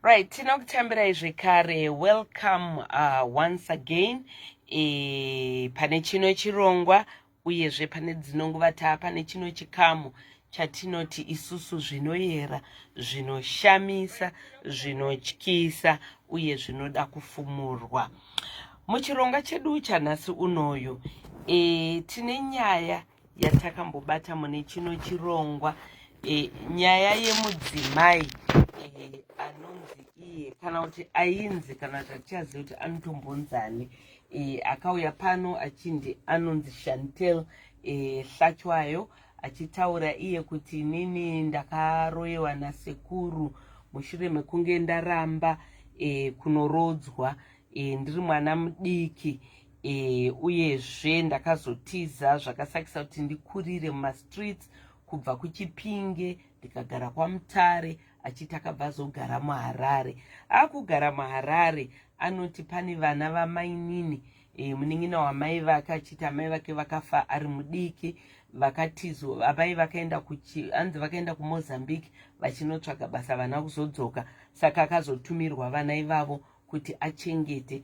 Right, tinokutambirai zvekare. Welcome once again pane chino chirongwa, uyezve pane dzinonguva taa pane chino chikamu chatinoti isusu zvinoyera, zvinoshamisa, zvinotyisa uye zvinoda kufumurwa. Muchirongwa chedu chanhasi unoyu tine nyaya yatakambobata mune chino chirongwa, nyaya yemudzimai anonzi iye, kana kuti ainzi, kana kuti hatichazivi kuti anotombonzani, akauya pano achinzi anonzi Chantel Hlachwayo, achitaura iye kuti, "Inini ndakaroyewa nasekuru mushure mekunge ndaramba kunorodzwa ndiri mwana mudiki, uyezve ndakazotiza, zvakasakisa kuti ndikurire mumastreets kubva kuChipinge ndikagara kwaMutare." Achiti akabva azogara muHarare. Akugara muHarare, anoti pane vana vamainini, munin'ina wamai vake, achiti amai vake vakafa ari mudiki, vakatizwa. Amai vakaenda, anzi vakaenda kuMozambique vachinotsvaga basa, vana kuzodzoka, saka akazotumirwa vana ivavo kuti achengete.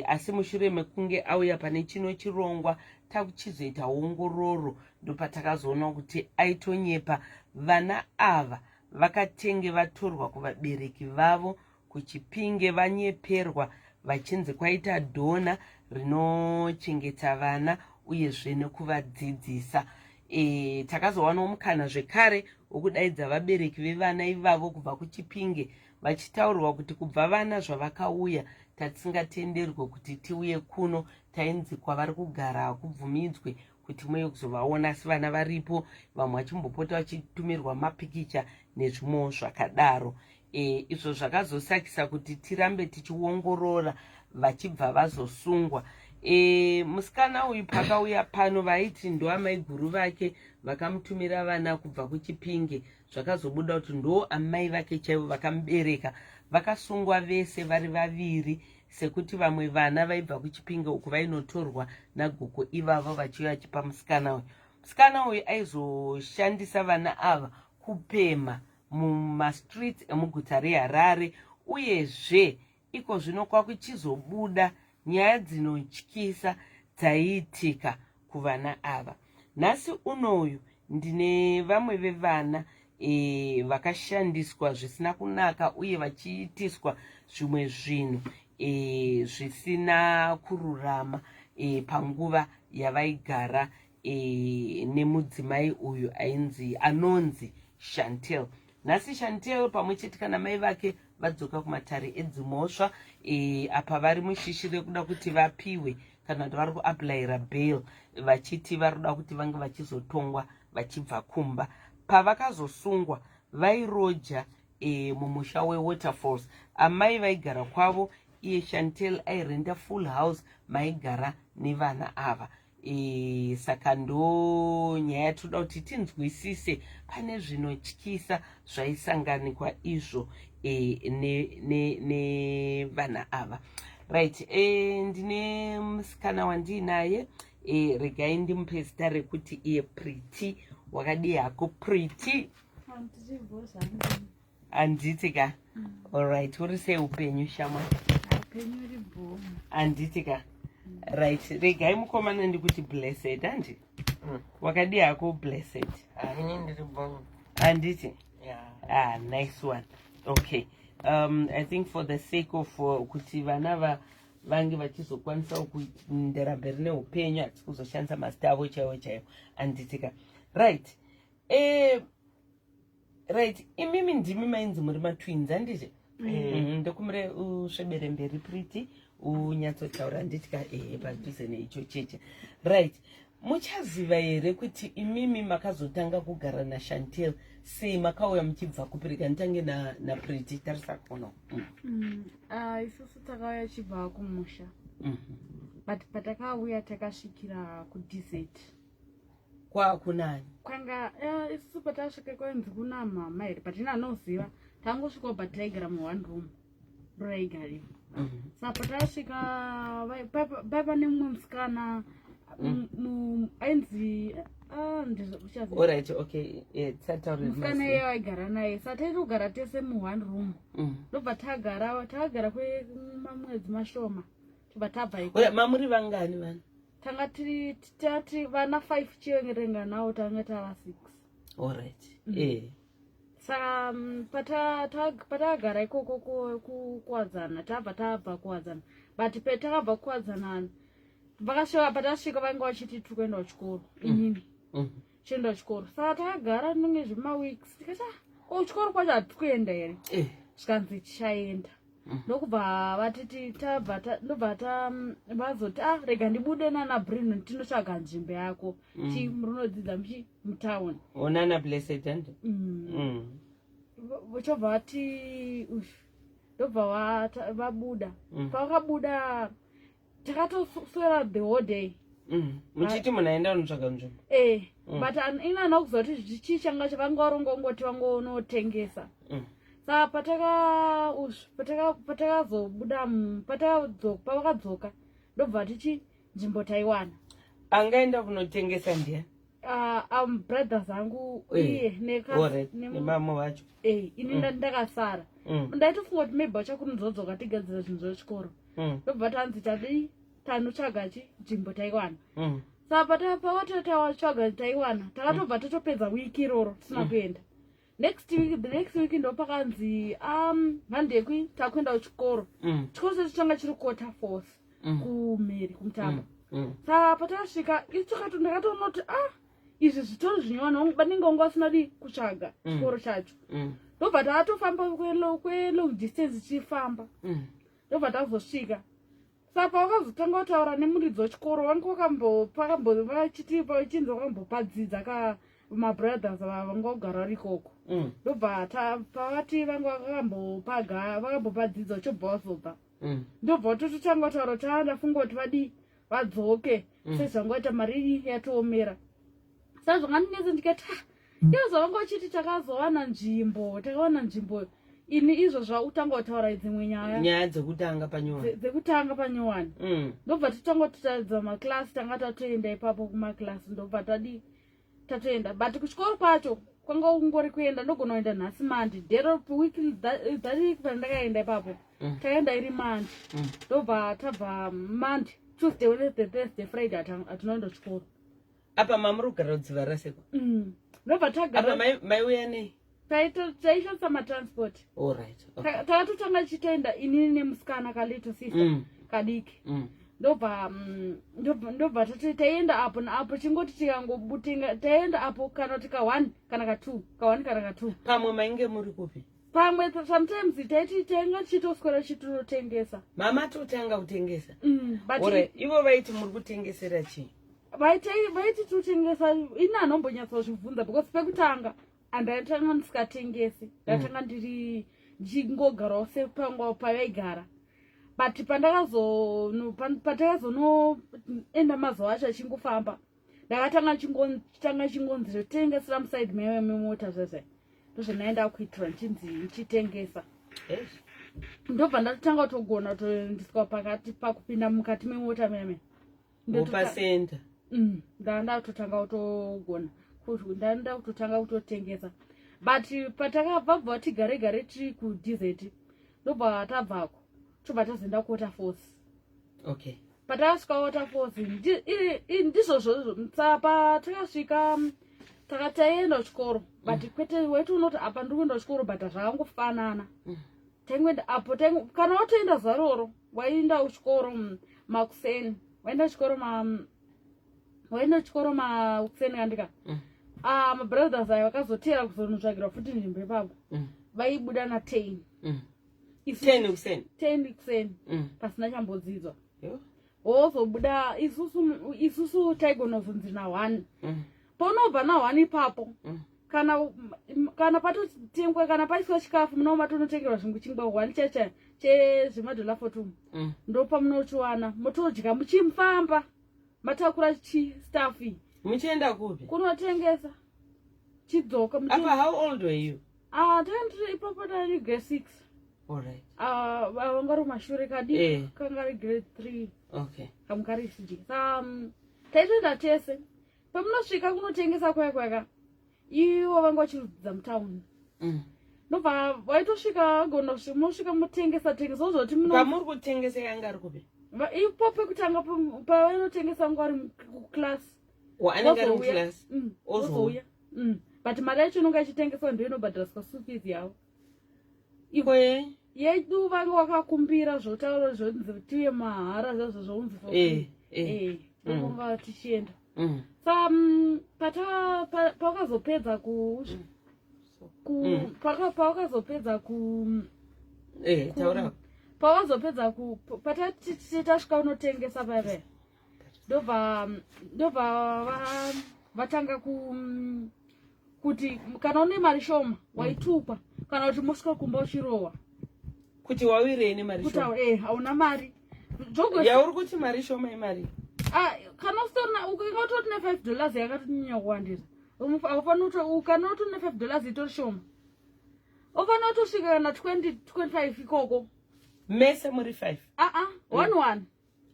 Asi mushure mekunge auya pane chino chirongwa, takuchizoita ongororo, ndopatakazoona kuti aitonyepa. Vana ava vakatenge vatorwa kuvabereki vavo kuChipinge, vanyeperwa vachinzi kwaita donor rinochengeta vana uyezve nekuvadzidzisa. Takazowanawo mukana zvekare wekudaidza vabereki vevana ivavo kubva kuChipinge, vachitaurwa kuti kubva vana zvavakauya, tatisingatenderwe kuti tiuye kuno, tainzi kwavari kugara hakubvumidzwe kuti muuye kuzovaona, asi vana varipo, vamwe vachimbopota vachitumirwa mapikicha nezvimwewo zvakadaro. Izvo zvakazosakisa kuti tirambe tichiongorora, vachibva vazosungwa. Musikana uyu pakauya pano, vaiti ndoamaiguru vake vakamutumira vana kubva kuChipinge. Zvakazobuda kuti ndo amai vake chaivo vakamubereka. Vakasungwa vese vari vaviri, sekuti vamwe vana vaibva kuChipinge uku vainotorwa nagogo ivavo vachiuya vachipa musikana uyu. Musikana uyu aizoshandisa vana ava kupemha mumastreets emuguta reHarare. Uyezve iko zvino kwakuchizobuda nyaya dzinotyisa dzaiitika kuvana ava. Nhasi unoyu ndine vamwe vevana vakashandiswa zvisina kunaka uye vachiitiswa zvimwe zvinhu zvisina kururama panguva yavaigara nemudzimai uyu ainzi, anonzi Chantel. Nhasi Chantel pamwe chete kana mai vake vadzoka kumatare edzimhosva. Apa vari mushishi rekuda kuti vapiwe, kana kuti vari kuapplyira bail, vachiti vari kuda kuti vange vachizotongwa vachibva kumba. Pavakazosungwa, vairoja mumusha weWaterfalls. Amai vaigara kwavo, iye Chantel airenda full house maigara nevana ava. Saka ndo nyaya yatoda kuti tinzwisise. Pane zvinotyisa zvaisanganikwa izvo nevana ne ava. Right, ndine musikana wandiinaye. Regai ndimupe zita rekuti iye Pretty. Wakadii hako, Pretty? Handiti ka? Alright, uri sei upenyu, shamwa? Handiti ka? Right, regai mukomana ndikuti Blessed, handi? Wakadii hako, Blessed? Ini ndiri bho. Handiti? Ah, nice one. Okay, I think for the sake of kuti vana vange vachizokwanisawo kuendera mberi neupenyu, hatisi kuzoshandisa mazita avo chaiwo chaiwo, handitika? Right. Right, imimi ndimi mainzi muri matwins, handiti? Ndokumire usvebere mberi, Pretty, unyatsotaura, handitya? Ehe, padhuze neicho cheche. Right, muchaziva here kuti imimi makazotanga kugara naShantel sei? Makauya muchibva kupirika? Nditange naPretty, tarisa kuno. Ah, isusu takauya chibva kumusha, but patakauya takasvikira kudesert. Kwakunani? Kwanga isusu patasvika kwainzi kuna mama here, but ina anoziva tangosvikawo, but taigara muone room ndoraigariwa. Saka patasvika paiva nemumwe musikana. Ainzi Alright, okay, tisataure. Musikana iye waigara naye, sa taiti kugara tese muone room. Ndobva tagara, takagara kwemamwedzi mashoma, tobva tabva iko. Ora, mamuri vangani vanhu? Tanga tiri tati vana five, chiverenga nawo, tanga tava six. Alright. Saka patakagara ikoko kuwadzana, tabva tabva kuwadzana, but petakabva kuwadzana vakasvika, patasvika vange vachiti tiri kuenda kuchikoro, inini chienda kuchikoro. Saka takagara rinenge zvemaweeks, tikati, "Ah, ko kuchikoro kwacho hatiri kuenda here?" Zvikanzi tichaenda. Ndokubva vatiti tabva ndobva ta vazoti, "Ah, rega ndibude nana Brino tinotsvaga nzvimbo yako." Chi munodzidza muchi mutauni. Onana Blessed and Vachobva vati ush, ndobva vabuda. Pavakabuda takatoswera the whole day. Muchiti munhu aenda kunotsvaga nzvimbo. Eh. But ini handina kuziva kuti chii changa chavanga varongongoti vangonotengesa. Saka pataka ush patakazobuda pavakadzoka, ndobva tichi nzvimbo taiwana. Angaenda kunotengesa ndiani? Brothers angu. Iye Alright, nemamwe vacho. Eh, ini ndakasara. Ndaitofunga kuti maybe vachakunzodzoka tigadzira zvinhu zvechikoro. Ndobva tanzi tadii, tanotsvaga chi nzvimbo taiwana. Saka pavatotawatsvaga taiwana, takatobva tatopedza wiki iroro tisina kuenda. Next week, the next week ndopakanzi, handekwi, takuenda kuchikoro." Chikoro chedu changa chiri Waterfalls, kumhiri kumutamba. Saka patasvika isu ndakatoona kuti, ah, izvi zvitori zvinyowani, vanenge vanga vasina di kutsvaga chikoro chacho. Ndobva tatofamba kwelong distance tichifamba. Ndobva tazosvika. Saka pavakazotanga kutaura nemuridzi wechikoro, vanga vakambo vachiti vachinzi vakambopadzidza ka mabrothers ava vanga kugara vari ikoko. Ndobva pavati vanga vakambopadzidza, uchobva wazobva. Ndobva tototanga kutaura kuti, "Ah, ndafunga kuti vadii vadzoke." Sezvangoita mari iyi yatoomera, saka zvangandinetsa, ndikati, "Ah, ivo zvavanga vachiti takazowana nzvimbo, takawana nzvimbo." Ini izvo zvakutanga kutaura dzimwe nyaya. Nyaya dzekutanga panyowani. Dzekutanga panyowani. Ndobva totanga kutaridza maklasi, tanga tatoenda ipapo kumaklasi, ndobva tadi tatoenda. But kuchikoro kwacho kwanga kungori kuenda, ndogona kuenda nhasi Monday, dero week that week pandakaenda ipapo. Takaenda iri Monday. Ndobva tabva Monday, Tuesday, Wednesday, Thursday, Friday hatinoenda kuchikoro. Apa mamuri kugara kudziva rasekwa? Ndobva Apa tagara. Maiuya nei? Taishandisa matransport. Alright, okay. Takatotanga tichitoenda inini nemusikana kalittle sister kadiki. Ndobva ndobva tati taienda apo naapo, chingoti tikangobutinga taienda apo, kana kuti ka1 kana ka2, ka1 kana ka2. Pamwe mainge muri kupi? Pamwe sometimes taiti tainga tichitoswera tichitotengesa. Mama totanga kutengesa. But Alright, ivo vaiti muri kutengesera chii? Vaiti totengesa, ini anombonyatsozvibvunza because pekutanga handatanga ndisikatengesi, ndatanga ndiri ndichingogarawo sepangwa pavaigara. But patakazonoenda mazuva acho achingofamba, ndakatanga chingotanga chingonzi tengesera muside memota, zvezve ndozvandaenda kuitira, nchinzi nchitengesa. Eish. Ndobva ndatotanga kutogona kutoendeswa pakati pakupinda mukati memota meme. Mupasenta. Ndanda kutotanga kutogona ndanda kutotanga kutotengesa. But patakabva bva tigare gare tiri kuDZ, ndobva tabvako, tobva tazoenda kuWaterfalls. Patakasvika Waterfalls, ndizvozvo patakasvika takataienda kuchikoro, but kwete waiti unoti apa ndiri kuenda kuchikoro, but zvakangofanana. Taingoenda apo kana watoenda zaroro, waienda kuchikoro makuseni, waenda kuchikoro ma waenda kuchikoro makuseni kandika. Ah, mabrothers ayo vakazoteera kuzonotsvagirwa futi nzvimbo ipapo. Vaibuda na10. 10 kuseni? 10 kuseni. Pasina chambodzidzwa. Yo. Wozobuda, isusu taigona kuzonzi na1. Paunobva na1 ipapo, kana patotengwa, kana paiswa chikafu, munoo matonotengerwa zvimwe chingwa one chacha chezvemadhola 42. Ndopamunochiwana, motodya muchifamba matakura chi stuff. Muchienda kupi? Kunotengesa, chidzoka. Apa how old were you? Ah, tandiri ipapo tari grade 6. Ah, vanga ri kumashure kadiki. Kanga ri grade 3. Kamwe kari siji. Sa Taitoenda tese. Pamunosvika kunotengesa kwaya kwaka, ivo vanga vachirudzidza mutauni. Ndobva vaitosvika agona munosvika motengesa tengesa wozoti muno Pamuri kutengesa, yanga ari kupi? Ipo pekutanga pavanotengesa vanga vari kuclass. Anenge ari muclass? Ozouya. Ozouya. But mari yacho inonga ichitengeswa ndo inobhadhariswa school fees yavo. Kwe Yedu vanga vakakumbira zvotaura zvonzi tiuye mahara, zvazvo zvounzi for free. Ndonga tichienda. Sa pawakazopedza ku pawakazopedza ku Taura. Pawazopedza ku patati tasvika unotengesa paipai, ndobva vatanga kuti kana une mari shoma waitukwa, kana kuti mosvika kumba uchirohwa. Kuti wawirei nemari Kuti shoma? Hauna mari. Yauri kuti mari shoma imari? Ah, kana usitorina, ukanga utori ne$5 yakatonyanya kuwandira. Haufaniri kana utori ne$5 itori shoma, ufanira kutosvika kana 20 25 ikoko. Mese muri 5? Aa, one one.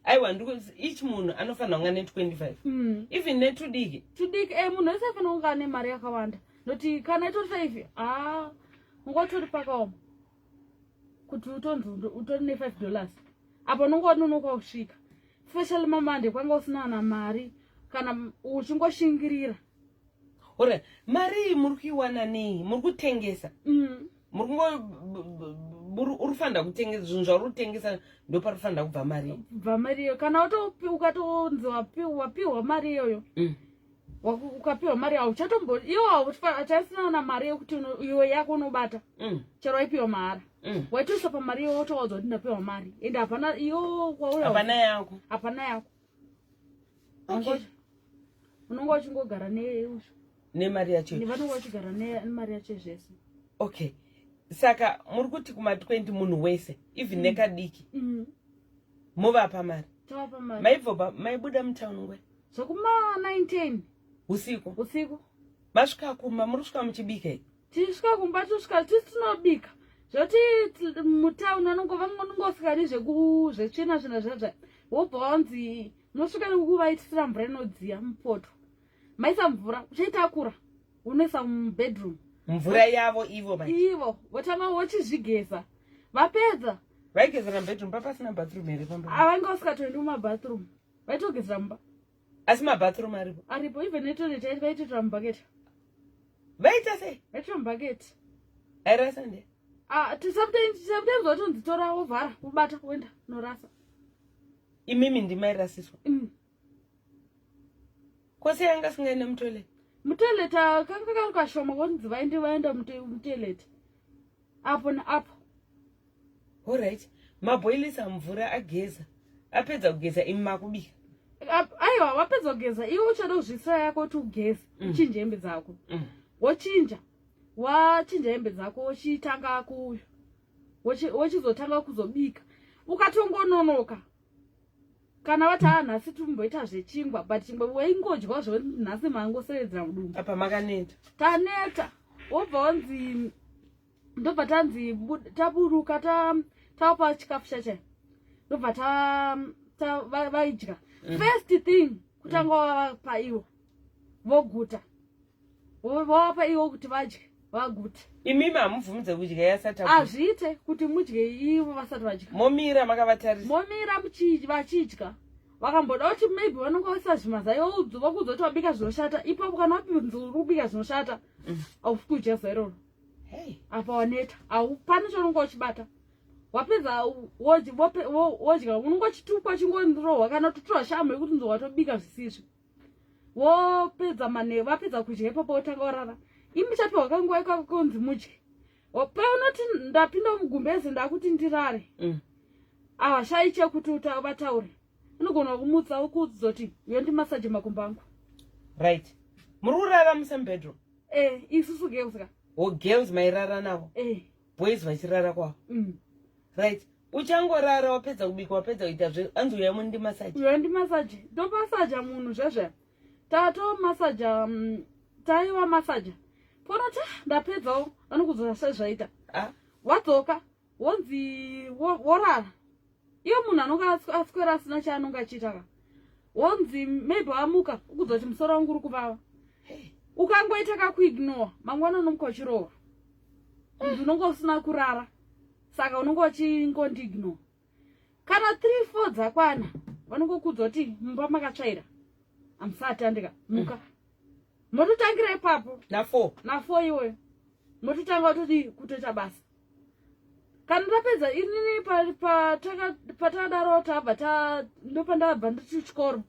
Aiwa, ndiko each munhu anofanira kunga ne25? Even netudiki? Tudiki, munhu wese afanira kunge ane mari yakawanda, noti kana itori 5, haa, ungotori pakaoma kuti utonzi utori ne$5 apa unonge wanonoka kusvika, especially maMonday kwanga usina na mari kana uchingoshingirira. Ora, mari iyi muri kuiwana nei? Muri kutengesa? Muri kungo uri kufanira kutengesa zvinhu zvauri kutengesa, ndopari kufanira kubva mari? Bva mari iyoyo, kana ukatonzi wapiwa mari iyoyo, ukapiwa mari hauchatombo iwo hachaisina na mari yekuti iwe yako unobata. Chero waipiwa mahara, waitoisa pamari iyoyo, wotowaudzwa kuti ndapiwa mari, ende hapana iwo kwauya. Hapana yako. Hapana yako. Unonga uchingogara neusvo. Nemari yacho. Nevanonga vachigara nemari yacho zvese. Okay, saka muri kuti kuma20 munhu wese, even nekadiki, movapa mari? Tovapa mari. Maibvoba maibuda mutauni nguva? Zvekuma 9, 10. Usiku? Usiku. Masvika kumba, muri kusvika muchibika i? Tisvika kumba, tosvika tisi tinobika, zvoti mutauni vanongo vanongosvikadi zvetsvina zvina zvazva, wobva wanzi unosvika nekuvaitisira mvura inodziya mupoto, maisa mvura, uchaitakura unoisa mubedroom. Mvura yavo ivo manje? Ivo votanga vochizvigeza, vapedza. Vaigezera mubedroom papasina bathroom here pamba? Avange vasikatoendi mumabathroom, vaitogezera mumba. Asi mabathroom aripo? Aripo, even netoilet vaitotora mubhaketi. Vaita sei? Vaitora mubhaketi. Airasa nde? Ah, sometimes watonzi tora, wovhara, wobata, woenda norasa. Imimi ndimairasiswa? Kwose yanga singaende mutoilet? Mutoilet kanga kari kashoma, konzi vaende, vaenda mutoilet apo neapo. Alright, mabhoilisa mvura, ageza, apedza kugeza, imi makubika? Aiwa, wapedza kugeza, iwe uchada kuzvisira yako kuti ugeze, uchinje hembe dzako. Wochinja, wachinja hembe dzako, wochitanga ku wochizotanga kuzobika. Ukatongononoka, kana vati a nhasi tumboita zvechingwa, but chingwa waingodya zvo nhasi mangosevedzera mudumbu. Apa makaneta. Taneta, wobva wanzi, ndobva tanzi taburuka, tapa chikafu chacha, ndobva vaidya. First thing kutanga wavapa iwo, voguta, vavapa iwo kuti vadye vagute. Imimi hamubvumidze kudya yasati? Hazviite kuti mudye ivo vasati vadya. Momira makavatarisa? Momira vachidya. Vakamboda kuti maybe vanonga vaisa zvimazai, vokuudza kuti wabika zvinoshata ipapo. Kana wapinzi uri kubika zvinoshata, haufi kudya zuva iroro. Hey. Apa waneta, haupane chaunonga uchibata. Wapedza wodya, unonga uchitukwa, chingorohwa kana kutotora shamu yekuti nzi watobika zvisizvo. Wopedza mane, vapedza kudya ipapo, wotanga warara. Imi chapiwa kanguva ikako kunzi mudye. Paunoti ndapinda mugumbeze, ndakuti ndirare, havashayi chekuti vataure. Unogona kumutsa ukuzoti uyo ndimasaje makumbo angu. Right, muri kurara musame bedroom? Isusu girls ka. O, girls mairara navo? Eh. Boys vachirara kwavo? Right, uchangorara, wapedza kubika, wapedza kuita zve, anzi uya mundimasaji. Uyo ndimasaje, ndomasaja munhu zvezve, tatomasaja, taiwa masaja ponoti, "Ah, ndapedzawo," vanokudzosa sezvaita. Ah. Wadzoka, wonzi worara. Iye munhu anonga aswera asina chaanonga achiita ka. Wonzi maybe wamuka ukudzwa kuti musoro wangu uri kuvava. Ukangoita kakuignore, mangwana unomuka uchirohwa. Kunzi unonge usina kurara, saka unonge uchingondiignore. Kana 3 4 dzakwana, vanongokuudza kuti mumba makatsvaira, hamusati andika muka. Mototangira ipapo. Na4? Na4 iwoyo mototanga kutodii, kutoita basa. Kana ndapedza inini, patakadaro tabva ta ndopandabva nditi chikoro,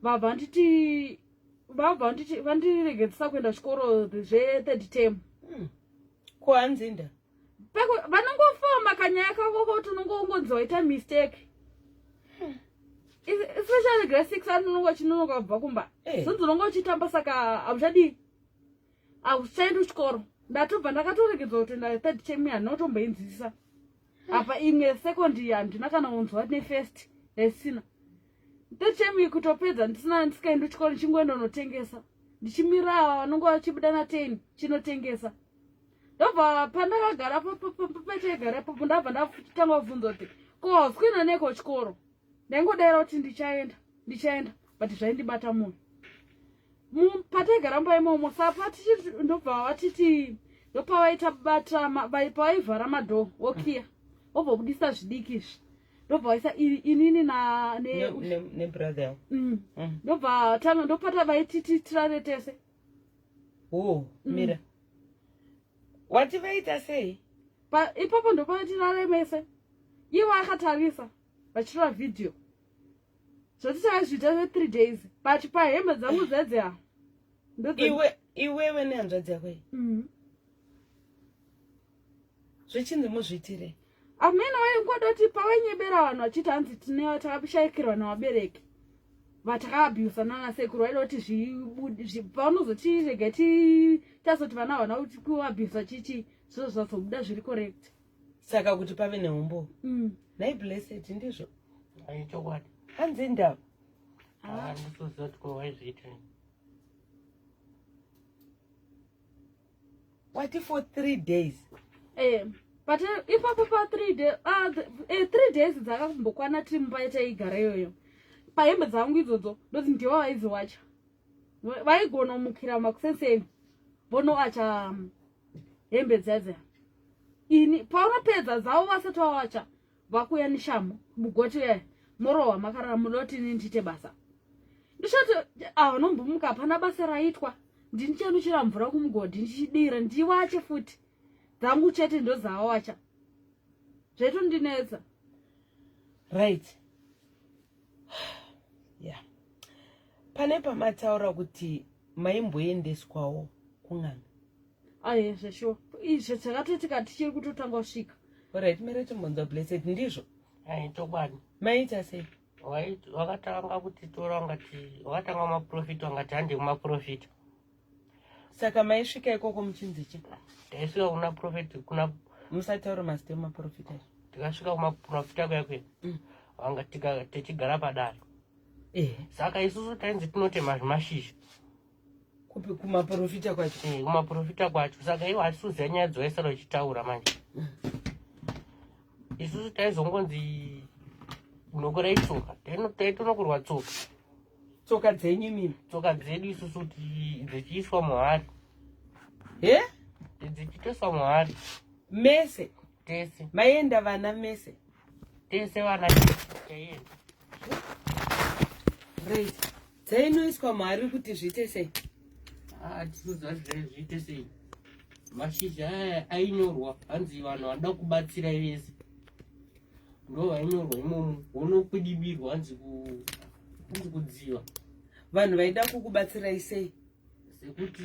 vabva nditi vandiregedzesa kuenda chikoro zvethird term. Ko hanzinda? Vanongofoma kanyaya kako kuti unongonzi waita mistake, especially grade 6 ani unonge uchinonoka kubva kumba. Zonzi unonge uchitamba, saka hauchadii, hauchaendi kuchikoro. Ndatobva ndakatoregedzwa kutoenda third term, handinotomboinzwisisa. Apa imwe second handina kana unzwa nefirst yaisina. Third term iyi kutopedza ndisina, ndisikaendi kuchikoro, ndichingoenda unotengesa, ndichimira ava vanonge vachibuda na10 chinotengesa. Ndobva pandakagara pataigara ipapo, ndabva ndatanga kubvunza kuti ko hausi kuenda neko chikoro? Ndaingodaira kuti ndichaenda, ndichaenda, but zvaindibata mwoyo. Pataigara mumba imomo, sapa ndobva vatiti ndopavaita bata pavaivhara madhoo, wokiya, wobva budisa zvidiki izvi, ndobva vaisa inini na Nebrother yako? Mm. Ndobva tanga ndopata vaititi tirare tese. Oh, mira, wati vaita sei? Ipapo ndopavatirare mese, ivo akatarisa vachitora vhidhiyo. Zvoti taizviita zve3 days, but pahembe dzangu dzedzea. Iwe, iwewe nehanzvadzi yako iyi? Zvichinzi muzviitire? Amene waingodoti pawainyebera vanhu vachiti hanzi tine takashayikirwa navabereki vatakaabhusa nana sekuru, vaida kuti paunozoti rega tazoti vana havana kuti kuabhusa chichi, zviro zvazobuda zviri correct. Saka kuti pave neumbo. Nhai Blessed, ndizvo? Ai, chokwadi. Hanzi ndava. Handitoziva kuti ko waizviita. Wati for 3 days? But ipapo pa 3 day, 3 days dzakambokwana tiri mumba yataigara iyoyo, pahembe dzangu idzodzo ndoti ndivo vaidziwacha. Vaigona kumukira makusenseni vonoacha hembe dzadza. Ini paunopedza dzavo vasati vawacha, vakuya neshamhu mugoti yaya, morohwa makarara, muda kuti ini ndiite basa? Ndichati avanombomuka, hapana basa raitwa. Ndinichanochera mvura kumugodhi, ndichidira, ndiwache futi dzangu chete, ndozavawacha, zvaitondinetsa. Right, yeah, pane pamataura kuti maimboendeswawo kun'anga. Aye, zveshuwa, izvo takatoitika tichiri kutotanga kusvika. Alright, mere timbonzwa Blessed, ndizvo? Ai, chokwadi. Maita sei? Wakatanga kutitora, ungati wakatanga kumaprofita, ungati hande kumaprofita. Saka maisvika ikoko muchinzi chi? Taisvika kuna profeti, kuna Musataura mazita emaprofita. Tikasvika kumaprofita kuya kuya, vanga tichigara padare. Saka isusu tainzi tinotema zvimashizha. Kupi, kumaprofita kwacho? Eh, kumaprofita kwacho. Saka iwo hatisuziva nyaya dzawaisara uchitaura. Manje isusu taizongonzi nokorai tsoka. Taitonokorwa tsoka. Tsoka dzenyu imimi? Tsoka dzedu isusu kuti dzichiiswa muhari. He? Dzichitoiswa muhari. Mese? Tese. Maenda vana mese? Tese vana taienda. Right, dzainoiswa muhari kuti zviite sei? Hatinoziva kuti zviite sei. Mashizha aya ainyorwa, hanzi vanhu vanoda kubatsirai vese ndo vainyorwa imomo, vonokwidibirwa, hanzi kudziva. Vanhu vaida kukubatsirai sei? Sekuti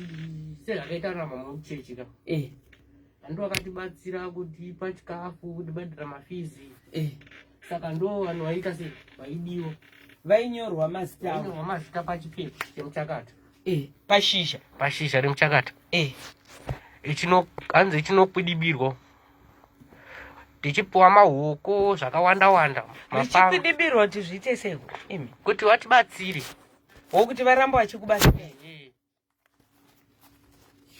sezvakaita ramama muchechi ka. Ndo vakatibatsira kutipa chikafu, kutibhadhara mafizi. Saka ndo vanhu vaita sei, vaidiwa. Vainyorwa mazita avo? Vainyorwa mazita pachipepa chemuchakata. Pashizha? Pashizha remuchakata. Hanzi ichinokwidibirwa, tichipiwa mahoko zvakawanda wanda, mapanga. Richikwidibirwa kuti zviite sei imi? Kuti vatibatsire. Wokuti varamba vachikubatsira?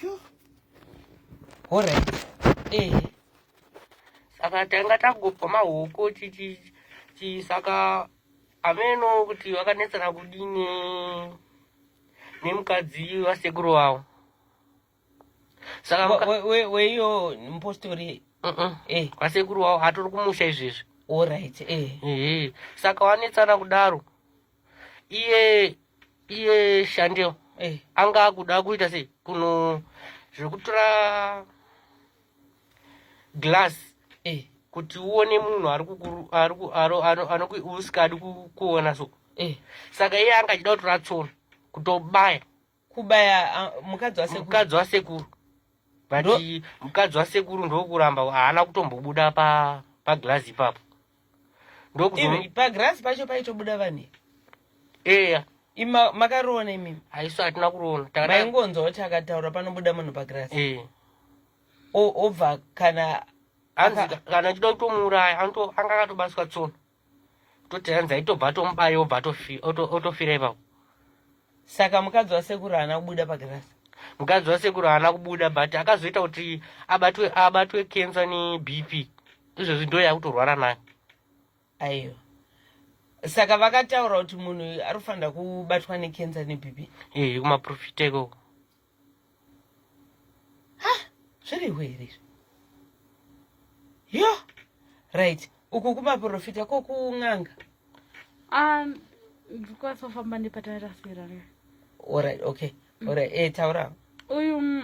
Yo, alright, Saka tanga tagobva mahoko saka Ameno kuti vakanetsana kudini nemukadzi wasekuru wavo. Saka weiyo mupostori eh. Wasekuru wavo atori kumusha izvezvi. Alright, eh. Ehe. Saka wanetsana kudaro. Iye iye Shandel eh. Anga akuda kuita sei kuno zvekutora glass eh. Kuti uone munhu ari kukuru ari ari usikadi kuona so eh. Saka iye anga achida kutora tsono kutobaya kubaya mukadzi wasekuru, mukadzi wasekuru, but mukadzi wasekuru ndokuramba, haana kutombobuda pa paglass ipapo. Paglass pacho paitobuda vanhu? Eya. Ima makariona imimi? Haisu hatina kuroona. Maingonzwa kuti akataura panobuda munhu paglass? Eh. Obva kana Hanzi kana achida kutomuuraya anga akatobaswa tsono, toti hanzi aitobva atomubaya, obva otofira ipapo. Saka mukadzi wasekuru haana kubuda pagirasi? Mukadzi wasekuru haana kubuda, but akazoita kuti abatwe cancer neBP. Izvozvi ndo yakutorwara nayo. Aiwa, saka vakataura kuti munhu ari kufanira kubatwa necancer neBP? Ee, kumaprofita ikoko. Ha, zviriwo here izvi? Yo, right, uku kumaprofita, kokun'anga? Ah, ndikwanisa kufamba nepatairasira. Alright, okay, alright, taura. Uyu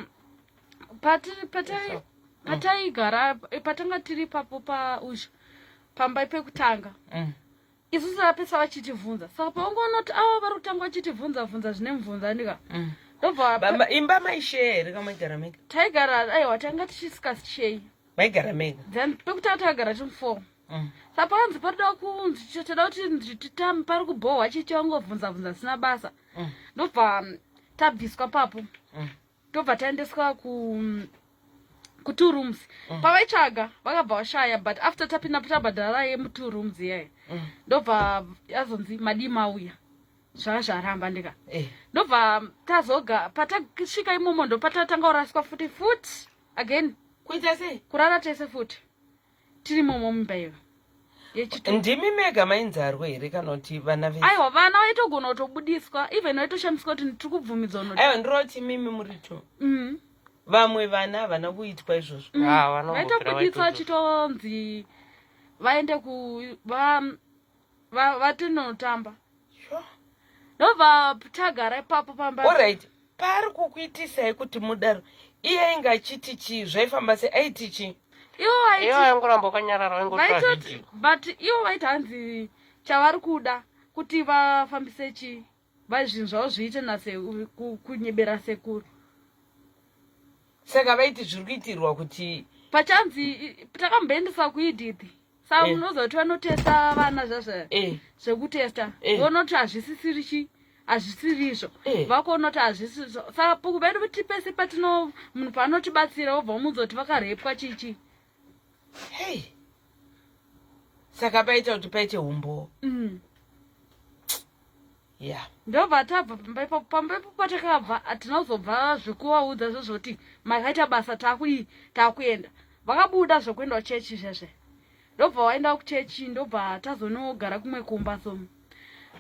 pataigara, patanga tiri ipapo pausha pamba pekutanga, isusu apesa vachitivhunza, saka paungonoti ava vari kutanga vachitivhunza vhunza zvine mubvunzo andika, ndobva Imba maisheya here kamaigara mega? Taigara, aiwa, tanga tichisikashei. Maigara mega? Then pekutanga tagara tiri four. Saka pakanzi paroda kunzi toda kuti titame, pari kubhohwa chichi, vangovhunza vhunza zvisina basa. Ndobva tabviswa papo. Tobva taendeswa ku two rooms. Pavaitsvaga vakabva vashaya, but after tapinda tabhadhara yemu2 rooms iyayo, ndobva yazonzi madii mauya, zvava zvaramba ndika. Ndobva tazoga patasvika imomo, ndopatatanga kuraswa futi futi again. Kuita sei? Kurara tese futi tiri imomo mumba iyo yechitu. Ndimi mega mainzarwo here kana kuti vana vese? Aiwa, vana vaitogona kutobudiswa, even vaitoshamiswa kuti tiri kubvumidzwa unoti. Aiwa, ndiroti mimi muri two. Vamwe vana havana kuitwa izvozvo? Ah, vanombopera. Vaitobudiswa. Vaitozo- Vachitonzi vaende ku vatinotamba. Ndobva tagara ipapo pamba. Alright, paari kukuitisai kuti mudaro, iye ainge achiti chii? Zvaifamba sei? Aiti chii? Ivo vaiti Ivo vaingoramba wakanyarara, vaingotora vaitoti vhidhiyo. But ivo vaiti hanzi chavari kuda kuti vafambise chi zvinhu zvavo zviite nase kunyebera sekuru. Saka vaiti zviri kuitirwa kuti Pachanzi takamboendesa kuEdith, saka munoziva kuti vanotesta vana zvazva zvekutesta. Vonoti hazvisisiri chi, hazvisiri izvo. Vakuona kuti hazvisizvo, saka pukuvaidi kuti pese patino munhu paanotibatsira, wobva wamuudza kuti vakarepwa chichi. Hei, saka paita kuti paite umbowo. Ya. Ndobva tabva pamba ipapo. Pamba ipapo patakabva, hatina kuzobva zvekuvaudza zvezvoti makaita basa, takudii, takuenda. Vakabuda zvekuenda kuchechi zvezve, ndobva waenda kuchechi, ndobva tazonogara kumwe kumba, so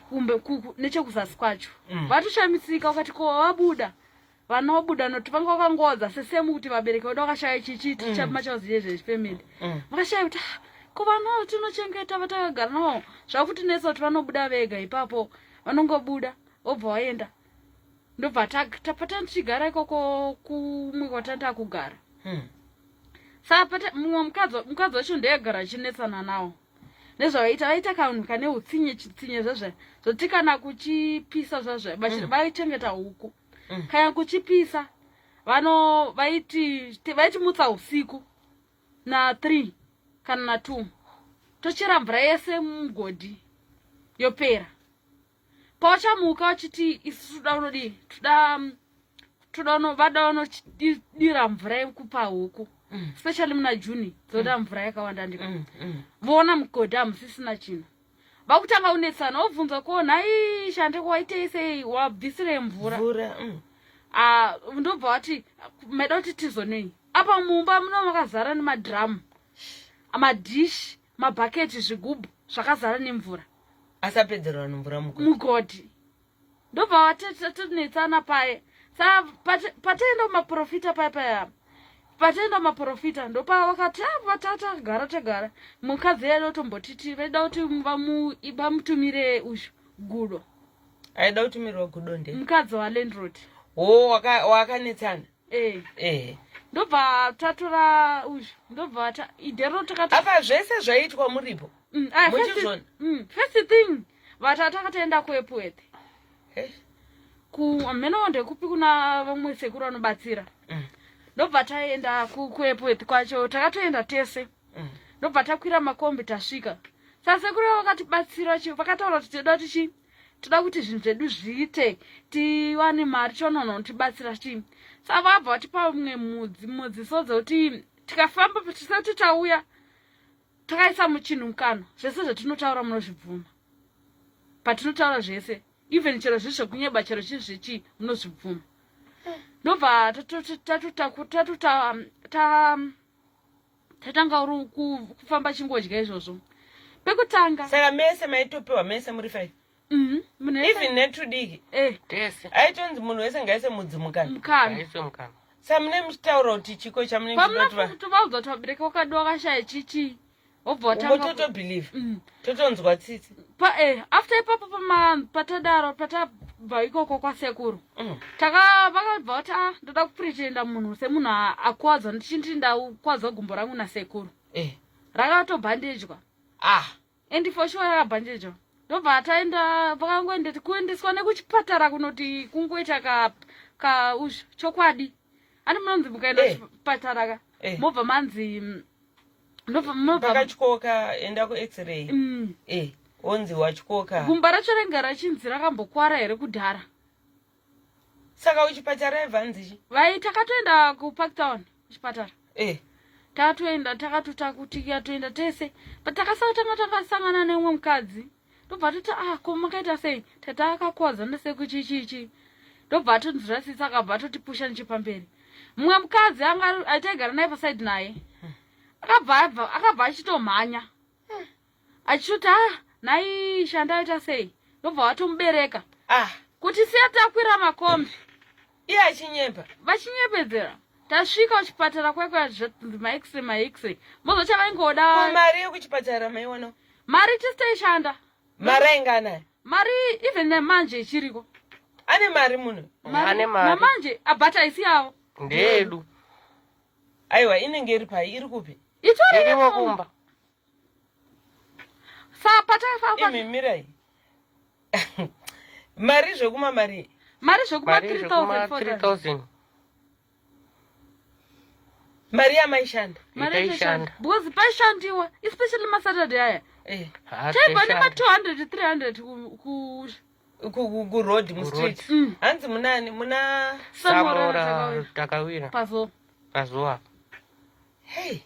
kumbe nechekuzasi kwacho. Vatoshamisika vakati, ko vabuda vana vabuda noti vanga vakangodza sesemu kuti vabereki vedu vakashaya chichi tichamachaziye zvechifamily. Vakashaya kuti, "Ah, ko vana tinochengeta vatakagara navo, zvakutinetsa kuti vanobuda vega ipapo, vanongobuda vobva vaenda." Ndobva tapata tichigara ikoko kumwe kwatanga kugara. Saka mumwe mukadzi wacho ndeyagara achinetsana nawo nezvavaita. Vaita kanhu kane utsinye, chitsinye zvezve, zvoti kana kuchipisa zvazve vaichengeta huku. Kana kuchipisa vano vaiti vaitimutsa usiku na3 kana na2, tochera mvura yese mumugodhi yopera. Pavachamuka vachiti isu toda unodii, toda vada vanodira mvura yekupa huku, especially muna June dzoda mvura yakawanda ndiko. Voona mugodhi hamusisina chinhu, vakutanga kunetsana, wobvunza, ko nhai Shande, waitei sei, wabvisirei mvura? Mvura. Ah, ndobva vati maida kuti tizonei apa, mumba muno makazara nemadhiramu, madhishi, mabhaketi, zvigubhu zvakazara nemvura. Asapedzera vanhu mvura mugodhi. Mugodhi. Ndobva tatonetsana paye. Sa pataenda kumaprofita paya paya, pataenda kumaprofita ndopa vakati, ah, vatata tagara mukadzi yaida kutombotiti vaida kuti vamutumire uyu gudo. Aida kutumirwa gudo nde? Mukadzi walandlord. O, wakanetsana. Eh. Eh. Ndobva tatora uyu, ndobva idhero takati Apa zvese zvaiitwa muripo? Ah, Muchizvona? First thing vata takatoenda kuEpworth. Eh. Kumheno ndekupi kuna vamwe sekuru vanobatsira. Ndobva taenda kuEpworth kwacho, takatoenda tese. Ndobva takwira makombi, tasvika. Saka sekuru vakatibatsira, vakataura kuti toda tichi toda kuti zvinhu zvedu zviite, tiwane mari, tione kutibatsira chii. Saka vakabva vatipa mumwe mudziso dzekuti tikafamba tisati tauya takaisa muchinhu mukanwa, zvese zvatinotaura munozvibvuma. Patinotaura zvese, even chero zviri zvekunyeba, chero chii zvichii, munozvibvuma. Ndobva tatanga uri kufamba chingodya izvozvo pekutanga. Saka mese maitopiwa, mese muri five? Munhu Even netudiki? Eh. Tese. Aitonzi munhu wese ngaise mudzi mukanwa? Mukanwa. Ngaise mukanwa. Sa mune muchitaura kuti chiko chamunenge muchida kuti Pamunotovaudza kuti vabereki vakadi wakashaya chichi, wobva watanga Totobelieve. Totonzwa tsitsi. After ipapo, patadaro, patabva ikoko kwasekuru, taka vakabva vati, ah, ndoda kupretenda munhu semunhu akuwadzwa, ndichiti ndakuwadzwa gumbo rangu nasekuru. Rakatobhandejwa. Ah. And for sure rakabhandejwa. Ndobva taenda, vakangoenda kuendeswa nekuchipatara kunoti kungoita ka ka uzvo chokwadi ani munonzi mukaenda kuchipatara ka, mobva manzi ndobva mobva Pakatyoka, enda kuX-ray. Onzi watyoka. Gumba racho renga rachinzi rakambokwara here kudhara. Saka kuchipatara aibva anzi chi? Vai takatoenda kuParktown kuchipatara. Takatoenda, takatotakuti toenda tese, but takasatanga takasangana neumwe mukadzi, ndobva toti, ah, ko makaita sei? Tata akakuwadza ndesekuchichichi. Ndobva atonzirasisa, akabva atotipusha nechepamberi. Mumwe mukadzi anga aitaigara naye paside naye akabva achitomhanya achitoti, ah, nhai shanda aita sei? Ndobva vatomubereka Ah. kuti siya takwira makombi. Iye achinyepa. Vachinyepedzera. Tasvika kuchipatara kwekwa maX-ray, maX-ray, mozocha vaingoda. Ko mari yekuchipatara maiwana? Mari tisi taishanda. Mari ainga anayo? Mari even nemanje ichiriko. Ane mari munhu? Ane mari. Namanje, but haisi yavo. Ndeyedu. Aiwa, inenge iri pai? Iri kupi? Itori Irimo kumba. Sa patafamba Imi mirai, mari zvekuma mari? Mari zvekuma Mari zvekuma 3400. 3000. Mari yamaishanda? Mari. Itaishanda. Because paishandiwa, especially maSaturday aya. Ha, Taibva taishanda. nema200 300 ku Kuroad, mustreet? Hanzi munani muna Samora. Samora Takawira. Pazo. Pazuva. Hei,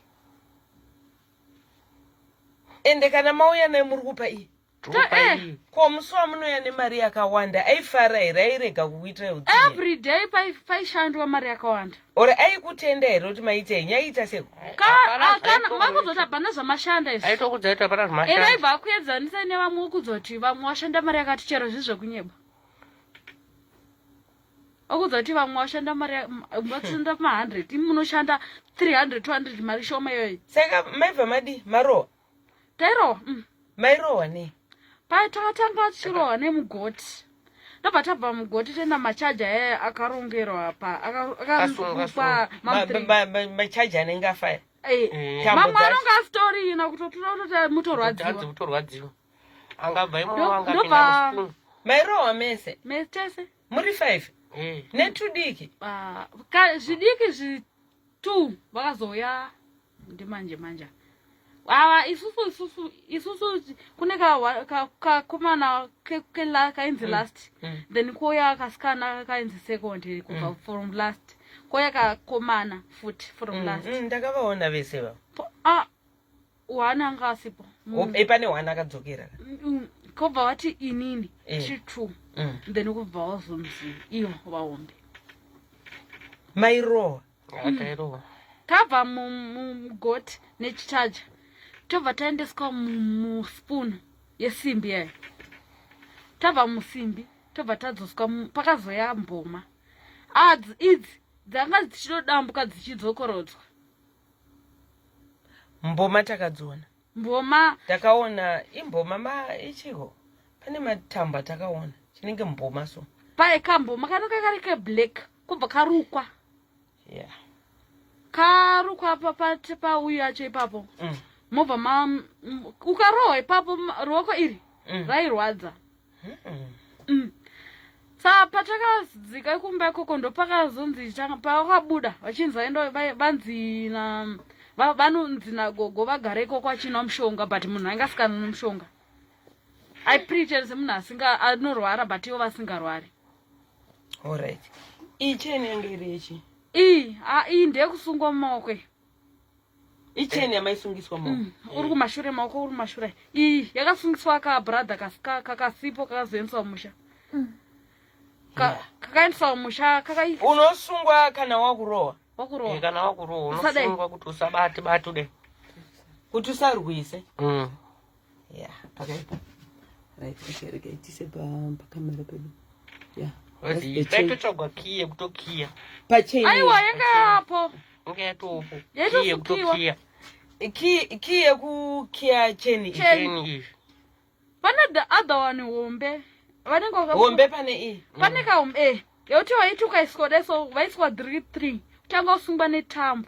ende kana mauya naye muri kupa iyi? Tupa iyi. Ko musi wamunouya nemari yakawanda aifara here? Airega kukuitirai utsinye? Every day paishandwa mari yakawanda. Or aikutenda here kuti maita henyu? Aiita seko? Hapana Kana zvaitokuita. makuzoti hapana zvamashanda izvi. Aitokudza kuti hapana Ere zvimashanda. aibva akuedzanisai nevamwe, okuzoti vamwe washanda mari yakati, chero zviri zvekunyeba, okudza kuti vamwe washanda mari vashanda ma100, imi munoshanda 300 200, mari shoma iyoyo. Saka maibva madi marohwa? Tairohwa. Mairohwa nei? Pai takatanga tichirohwa nemugoti, ndobva tabva mugoti toenda machaja aya akarongerwa pa Kasunga, akarukwa. Machaja anenge afaya? Tambo Mamwe dzacho. anonge asitorina kutotura kutoti Hadzi mutorwadziwa. kutorwadziwa, angabva imomo angapinda muspoon. Mairohwa mese? Metese. Muri five? Eh. Netudiki? Ah, zvidiki zvitu vakazouya ndimanje manje ava. Isusu kune kakomana kainzi last, then kouya kasikana kainzi second kubva from last, kouya kakomana futi from last. Ndakavaona vese vavo. Ah, one anga asipo. Pane one akadzokera. Kobva vati inini tiri two, then kubva wazonzi ivo vahombe. Mairohwa? Atairohwa. Tabva mugoti nechichaja, tobva taendeswa muspoon. Yesimbi yayo. Tabva musimbi tobva tadzoswa pakazoya mboma. Adzi idzi dzanga dzichitodambuka dzichidzokorodzwa. Mboma takadziona. Mboma takaona imboma ma ichiko pane matambo atakaona chinenge mboma so. Paye kamboma kanenge kari keblack kobva karukwa. Yeah. Karukwa papati pauyu yacho ipapo. Mobva ma ukarohwa ipapo ruoko iri rairwadza. Saka patakadzika kumba ikoko ndopakazonzi pavakabuda vachinzi vaenda vanzi na vanonzi nagogo vagare ikoko achinwa mushonga but munhu ainge asikanwa mushonga. I pretend semunhu asinga anorwara but ivo vasingarwari. Alright. Iyi chain yange iri yechi? Iyi, ah, iyi ndeyekusungwa mumaoko iyi. Ichain yamaisungiswa maoko. Uri kumashure maoko uri kumashure. Iyi yakasungiswa ka brother kakasipo kakazoendeswa mumusha. Kakaendeswa mumusha kakai Unosungwa kana wakurohwa. Wakurohwa. Kana wakurohwa Usadai. unosungwa kuti usabate bate ude. Kuti usarwise. Yeah, pakaipa. Right, okay, regai tise pakamera pedu. Yeah. That's the chain. Paitotsvagwa kiyi yekutokiya. Pachain. Aiwa yanga yapo. Yanga yatopo. Yaitosukiwa. Kiyi yekutokiya. Key yekukiya chain iyi. Chain. Chain iyi. Pane the other one hombe. Vanenge vaka- Hombe pane iyi. Pane kahombe yekuti waiti ukaiswa dai so vaiswa 3 3. Kutanga usungwa netambo.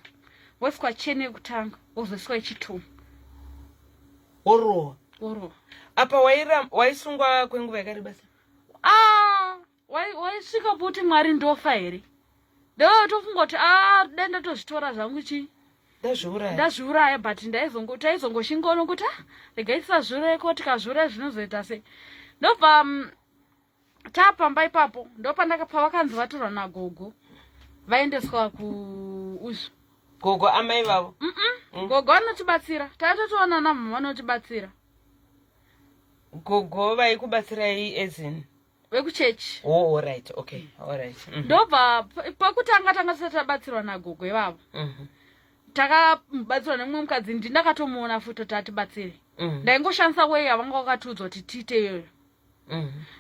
Woiswa chain yekutanga, wozoiswa yechituma. Worohwa. Worohwa. Apa waisungwa kwenguva yakareba sei? Ah, waisvika kuti Mwari ndofa here? Ndotofunga kuti dai ndatozvitora zvangu chi. Ndazviuraya. Ndazviuraya but taizongoshingoona kuti regai tisazviuraye ko tikazviuraya zvinozoita sei. Ndobva tapamba ipapo ndopandakapa vakanzi vatorwa nagogo vaendeswa kuuzvu. Gogo amai vavo? Gogo vanotibatsira. Tatotoona namama vanotibatsira. Gogo vaikubatsirai as in? Vekuchechi. Oh, all right, okay, all right. Ndobva pakutanga tanga tisati tabatsirwa nagogo ivavo. Takabatsirwa nemumwe mukadzi, ndindakatomuona futi kuti atibatsire. Ndaingoshandisa way yavanga vakatiudza kuti tiite iyoyo.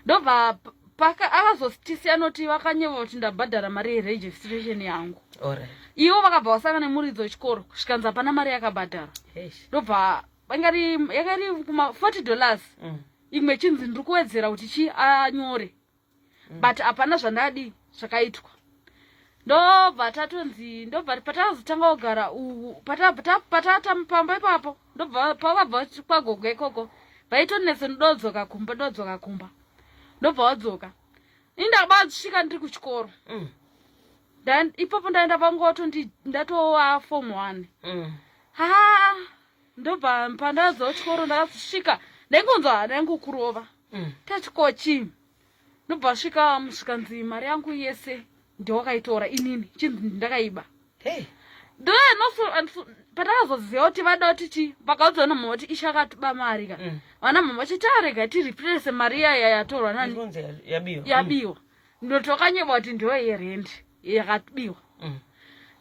Ndobva akazotisiya noti vakanyeva kuti ndabhadhara mari yeregistration yangu. All right. Ivo vakabva vasangana nemuridzi wechikoro kusvikanzi hapana mari yakabhadhara. Eish. Ndobva yakari kuma forty dollars. Imwe chinzi ndiri kuwedzera kuti chi anyore. But hapana zvandadi zvakaitwa. Ndobva tatonzi ndobva patakazotanga kugara uku patata pamba ipapo ndobva pavabva kwagogo ikoko vaitonetsa ndodzoka kumba ndodzoka kumba ndobva wadzoka. Ini ndakabasvika ndiri kuchikoro. Ipapo ndaenda pangoto ndatova form 1. Ha ndobva pandadzoka chikoro ndakasvika ndaingonzwa hana yangu kurova. Tachikochi ndobva svika musvikanzi mari yangu yese ndewakaitora inini chinzi ndakaiba. Hey. Patakazoziva kuti vada kuti chi vakaudza namama kuti ishe akatiba mari ka. Vana mama vachiti arega tireplace mari iyaya yatorwa nani. Ikunzi yabiwa. Yabiwa. Ndotokanyeba kuti ndiyo yerendi yakabiwa.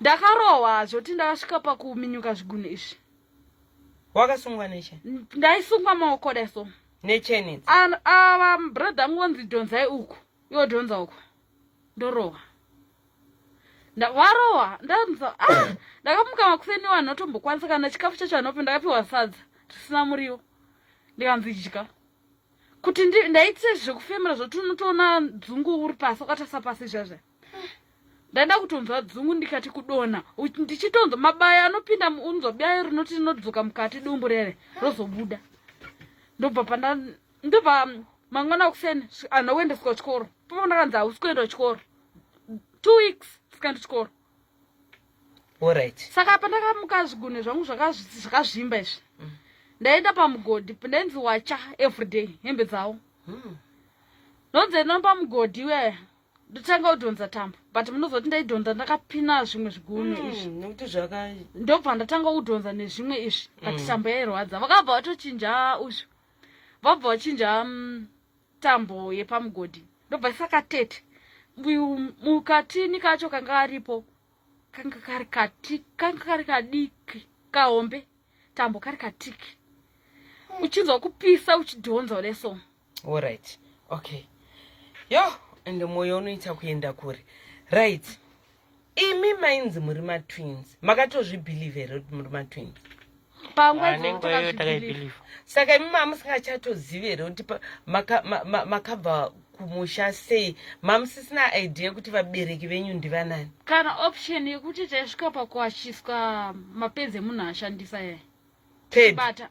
Ndakarohwa zvoti ndakasvika pakuminyuka zvigunwe izvi. Wakasungwa neche? Ndaisungwa maoko dai so. Necheni idzi? Ava brother angu vonzi dhonzai uku iwo dhonza uku ndorohwa. Warohwa ndanzwa ndakamuka makuseni vanhu vatombokwanisa kana chikafu chacho vanopi ndakapiwa sadza risina muriwo ndikanzi dya kuti ndaite zvekufemera zvoti unotoona dzungu uri pasi wakatarisa pasi zvazva. Ndaenda kutonzwa dzungu ndikati kudonha ndichitonzwa mabaya anopinda unzwa baya rinoti rinodzoka mukati dumbu rere rozobuda. Ndobva panda ndobva mangwana kuseni anhu akuendeswa kuchikoro papo ndakanzi hausi kuenda kuchikoro 2 weeks sikaenda kuchikoro. All right. Saka pandakamuka zvigunwe zvangu zvakazvimba izvi. Ndaenda pamugodhi ndainzi wacha everyday hembe dzavo. Ndonzi enda pamugodhi we ndotanga kudhonza tambo but munozoti ndaidhonza ndakapina zvimwe zvigunwe izvi. Nekuti zvaka Ndobva ndatanga kudhonza nezvimwe izvi but tambo yairwadza vakabva vatochinja uzvo vabva vachinja tambo yepamugodhi ndobva isaka tete mukatini kacho kanga karipo kanga kari kati kanga kari kadiki kahombe tambo kari katiki. Uchinzwa kupisa uchidhonza kudai so. Alright, okay. Yo, ende mwoyo unoita kuenda kure. Right, imi mainzi muri matwins, makatozvibhilivha here kuti muri matwins? Panguva Ah, idzodzo nenguva iyoyo takazvibhilivha. takaibhilivha. Saka imi mamusingachatozivi here kuti makabva kumusha sei? Mamusisina idea yekuti vabereki venyu ndivanani? Kana option yekuti taisvika pakuwachiswa mapedzi emunhu ashandisa yaya. Pedi. Bata.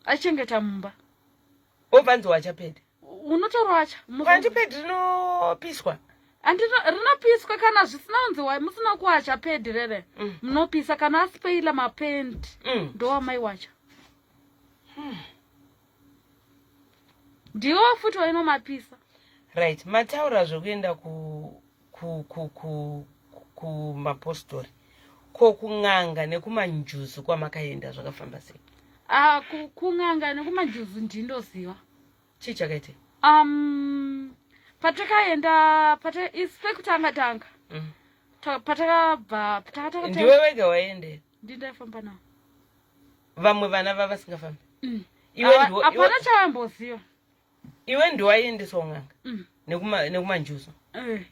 Achengeta mumba. Wobvanzi wacha pedi? Unotorwacha. Kwanti pedi rinopiswa? Andino rinopiswa kana zvisina kunzi musina kuwacha pedi rere. Munopisa kana aspeila mapendi. Ndowamaiwacha. Ndiwo futi wainomapisa. Right, mataura zvekuenda ku ku ku ku kumapostori, ko kun'anga nekumanjuzu kwamakaenda zvakafamba sei? Ah, kun'anga nekumanjuzu ndindoziva. Chii chakaitei? Patakaenda isu pekutanga tanga. Patakabva takatanga. Ndiwe wega waendera? Ndindaifamba navo. Vamwe vana vavasingafambi? Mm. Iwe Hapana chavamboziva. Iwe ndiwaiendeswa kun'anga nekumanjuzu? Eh.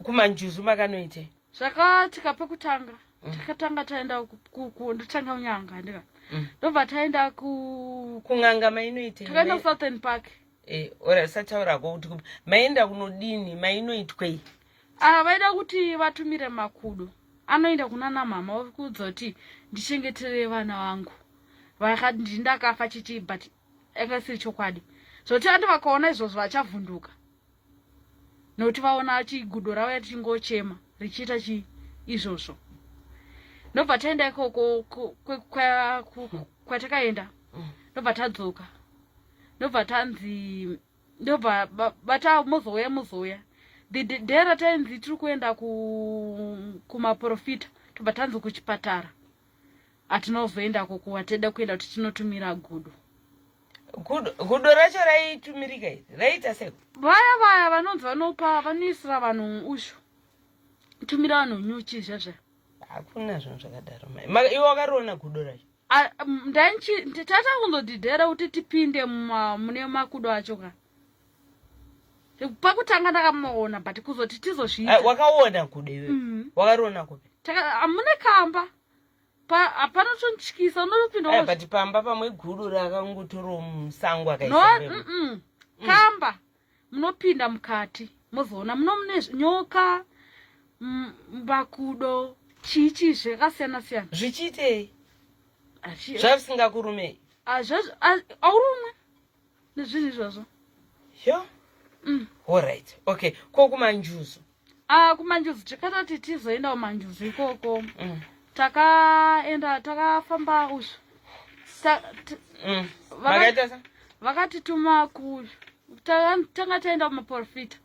Kumanjuzu makanoitei? Zvakatika pekutanga, takatanga taenda ndotanga kunyanga ndika ndobva taenda ku Kun'anga mainoitei? Takaenda kuSouthern Park. Eh, ora sataurako kuti maenda kunodini, mainoitwei? Ah, vaida kuti vatumire makudo anoenda kuna namama vakuudza kuti ndichengetere vana vangu, vakati ndini ndakafa chichi, but yanga isiri chokwadi. Zvoti andi vakaona izvozvo vachavhunduka nokuti vaona chigudo rauya tichingochema richiita chi izvozvo. Ndobva taenda ikoko kwatakaenda. Ndobva tadzoka, ndobva tanzi, ndobva vata mozouya, mozouya. The day ratainzi tiri kuenda kumaprofita, tobva tanzi kuchipatara hatinozoendako, kuva teda kuenda kuti tinotumira gudo. Gudo racho raitumirika iri raiita seko? Vaya vaya vanonzi vanopa, vanoisira vanhu ushu, tumira vanhu nyuchi zvezve. Hakuna zvinhu zvakadaro mai. Iwe wakariona gudo racho? Tata kuzodhidhera kuti tipinde mune makudo acho ka. Pakutanga ndakamaona, but kuzoti tizozviita. Wakaona gudo iwe? Wakariona kupi? Hamune kamba, hapana chonityisa, unotopinda. But pamba pamwe gudo rakangotorawo musango. No. Akaisa. Kamba munopinda mukati mozoona muno mune nyoka, makudo, chii chii zvakasiyana siyana. Zvichiitei zvavisingakurumei? Aurumwe nezvinhu izvozvo. Yo. Alright, okay, ko kumanjuzu? Ah, kumanjuzu takatati tizoenda kumanjuzu ikoko. Takaenda, takafamba usvo. Makaita sa Vakatituma ku tanga taenda kumaprofita.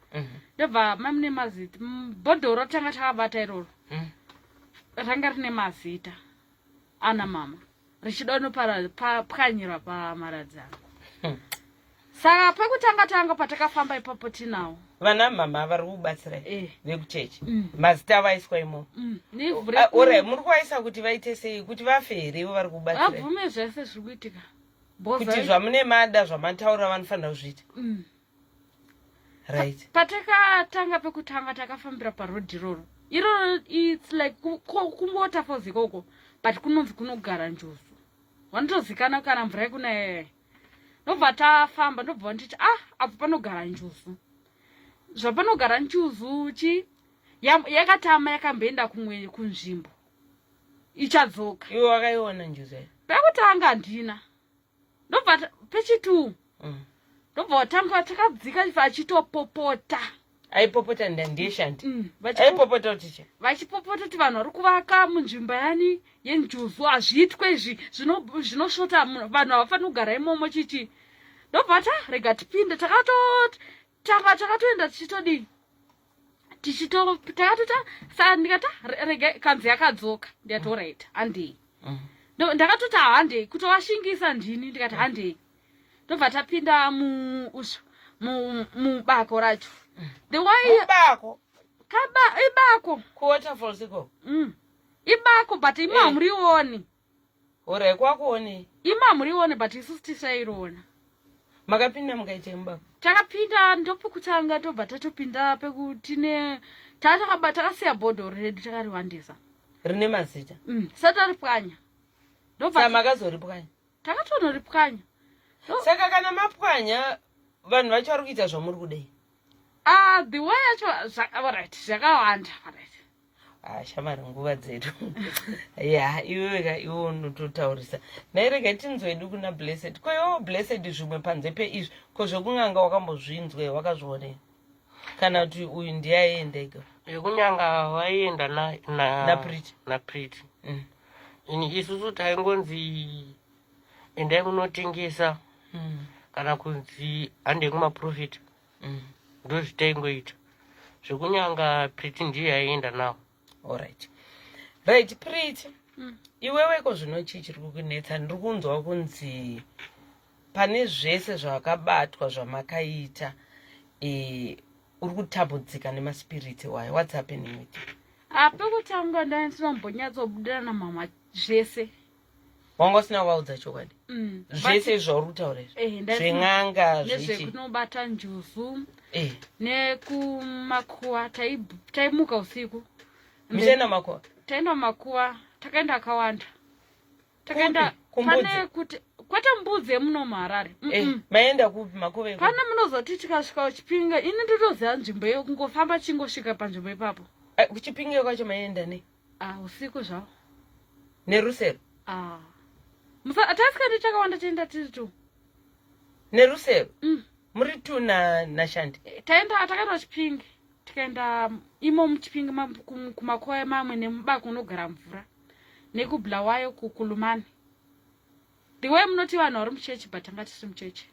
Ndobva mamune mazita, bhodhoro tanga takabata iroro. Ranga rine mazita ana mama, richida nopwanyirwa pamaradzano. Saka pekutanga tanga patakafamba ipapo tinawo Vana mama vari kubatsirai? Eh. Vekuchechi? Mm. Mazita avaiswa imomo? Mm. Nevhu Ah, alright, muri kuvaisa kuti vaite sei? Kuti vafe here ivo vari kubatsirai? Vabvume zvese zviri kuitika. Kuti zvamune mada zvamataura vanofanira kuzviita? Mm. Right. Patakatanga pekutanga takafambira parodhi iroro iroro, it's like kungoWaterfalls ikoko, but kunonzi kunogara njuzu, vanotozikana kana mvura yekunaya. Ndobva tafamba, ndobva nditi, ah, apo panogara njuzu, zvapanogara njuzu chi yakatama, yakamboenda kumwe kunzvimbo, ichadzoka. Iwe wakaiona njuzu yacho? Pekutanga handina, ndobva pechitu ndobva watanga takadzika achitopopota. Aipopota ndiye shanti? Aipopota kuti chi? Vachipopota kuti vanhu vari kuvaka munzvimbo yani yenjuzu, hazviitwe izvi, zvinosvota, vanhu havafaniri kugara imomo chichi. Ndobva ta rega tipinde, takatotanga takatoenda tichitodii, tichito takatota. Saka ndikata rega, kanzi yakadzoka, ndikati alright, handei. Ndakatoti handei, kutovashingisa ndini, ndikati handei. Ndobva tapinda muusvo mubako racho, the way Mubako? Kaba ibako. KuWaterfalls ikoko? Ibako, but imo hamurioni. Orai kwakuonei? Imi hamurione but isusu tisairiona. Makapinda mukaita mubaba? Takapinda ndopekutanga tobva tatopinda pekuti ne tatakaba takasiya bhodhoro redu takariwandisa. Rine mazita? Sati taripwanya. Ndobva makazoripwanya? Takatonoripwanya. Saka kana mapwanya vanhu vacho vari kuita zvamuri kudei? Ah, the way yacho alright, zvakawanda alright. Ah, shamari nguva dzedu ya iwewe ka iwe unototaurisa nhai rega tinzwedu kuna Blessed. Ko iwewe Blessed, zvimwe panze peizvi, ko zvekun'anga wakambozvinzwe, wakazvionei, kana kuti uyu ndiye aienda ega? Yekunyanga vaienda na naPriti. NaPriti. Ini isusu taingonzi endai munotengesa kana kunzi handei kumaprofita. Ndozvitaingoita. Zvekunyanga Priti ndiye aienda nawo. Alright, right, Priti. Iwewe ko zvino chii chiri kukunetsa? Ndiri kunzwa kunzi pane zvese zvakabatwa zvamakaita, uri kutambudzika nemaspirits wayo. What's happening with you? Pekutanga ndandinombonyatsobudira namama zvese. Wanga usina kuvaudza chokwadi? Zvese izvi zvauri kutaura izvi? Zven'anga. Nezvekunobata njuzu nekumakuwa. Taimuka usiku. Michaenda makuwa? Taenda mumakuwa, takaenda akawanda. Takaenda Kumbudzi? Pane kuti kwete mbudzi yemuno muHarare. Maenda kupi makuva ekupi? Pane munozoti tikasvika Uchipinga, ini ndotoziva nzvimbo iyo, kungofamba chingosvika panzvimbo ipapo. Kuchipinge kwacho maenda nei? Ah, usiku zvavo. Nerusero? Ah. Tasikaende takawanda, taenda tiri two. Nerusero? Muri two naShandi? Taenda, takaenda Chipinge, tikaenda imo muChipinge kumakuva mamwe nemubako unogara mvura nekuBulawayo kuKulumani. The way munoti vanhu vari muchechi, but tanga tisiri muchechi.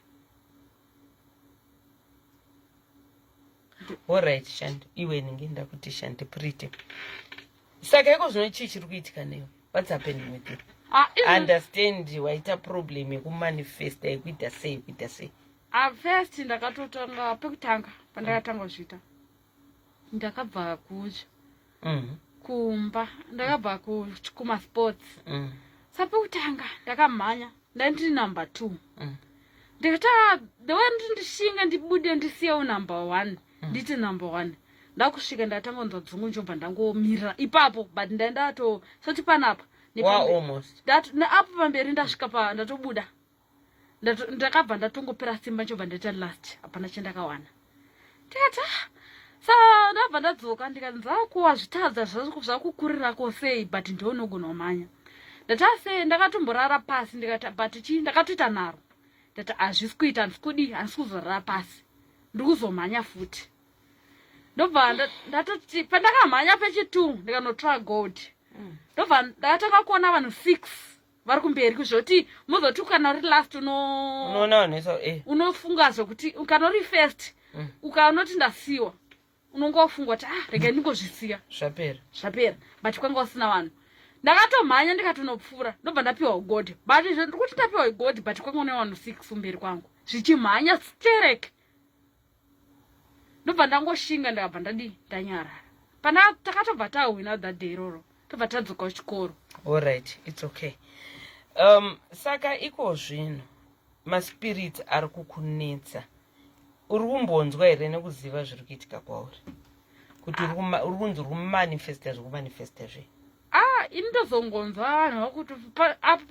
Alright, Shandi, iwe ninge ndakuti Shandi, Priti. Saka iko zvino chii chiri kuitika newe? What's happening with you? Ah, Understand waita problem yekumanifesta, yekuita sei, yekuita sei? Ah, first ndakatotanga, pekutanga pandakatanga kuzviita ndakabva kudya kumba, ndakabva kumasports. Sa pekutanga ndakamhanya, ndandiri number two. Ndikati, "Ah, the way nditi ndishinge ndibude ndisiyewo number one, nditi number one." Ndakusvika ndatanga kunzwa dzungu, njobva ndangomirira ipapo, but ndandato soti panapa wa nepamberi. Almost. Neapo pamberi ndasvika pa ndatobuda. Ndakabva ndatongopera simba, nchobva ndaita last, hapana chandakawana. Ndikati, "Ah." Sa ndabva ndadzoka, ndikati nzakuwa zvitadza zvakukurirako sei, but ndounogona kumhanya. Ndati sei ndakatomborara pasi, ndikati but chii, ndakatoita nharo, ndati hazvisi kuita, handisi kudi, handisi kuzorara pasi, ndiri kuzomhanya futi. Ndobva ndatoti pandakamhanya pechi2 ndikanotora gold. Ndobva ndakatanga kuona vanhu six vari kumberi, kuzvoti muzoti kana uri last uno Unoona vanhu vese unofunga zvokuti kana uri first ukanoti ndasiwa, unongofunga kuti, ah, regai ndingozvisiya. Zvapera. Zvapera, but kwanga usina vanhu. Ndakatomhanya ndikatonopfuura, ndobva ndapiwa gold, but izvo ndiri kuti ndapiwa gold, but kwanga une vanhu six kumberi kwangu zvichimhanya sterek. Ndobva ndangoshinga, ndakabva ndadii, ndanyarara. Pana takatobva tahwina that day iroro, tobva tadzoka kuchikoro. Alright, it's okay. Saka iko zvino maspirits ari kukunetsa, uri kumbonzwa here nekuziva zviri kuitika kwauri, kuti uri kunzi uri kumanifesta zvekumanifesta zvei? Ah, ini ndozongonzwa vanhu vakuti apo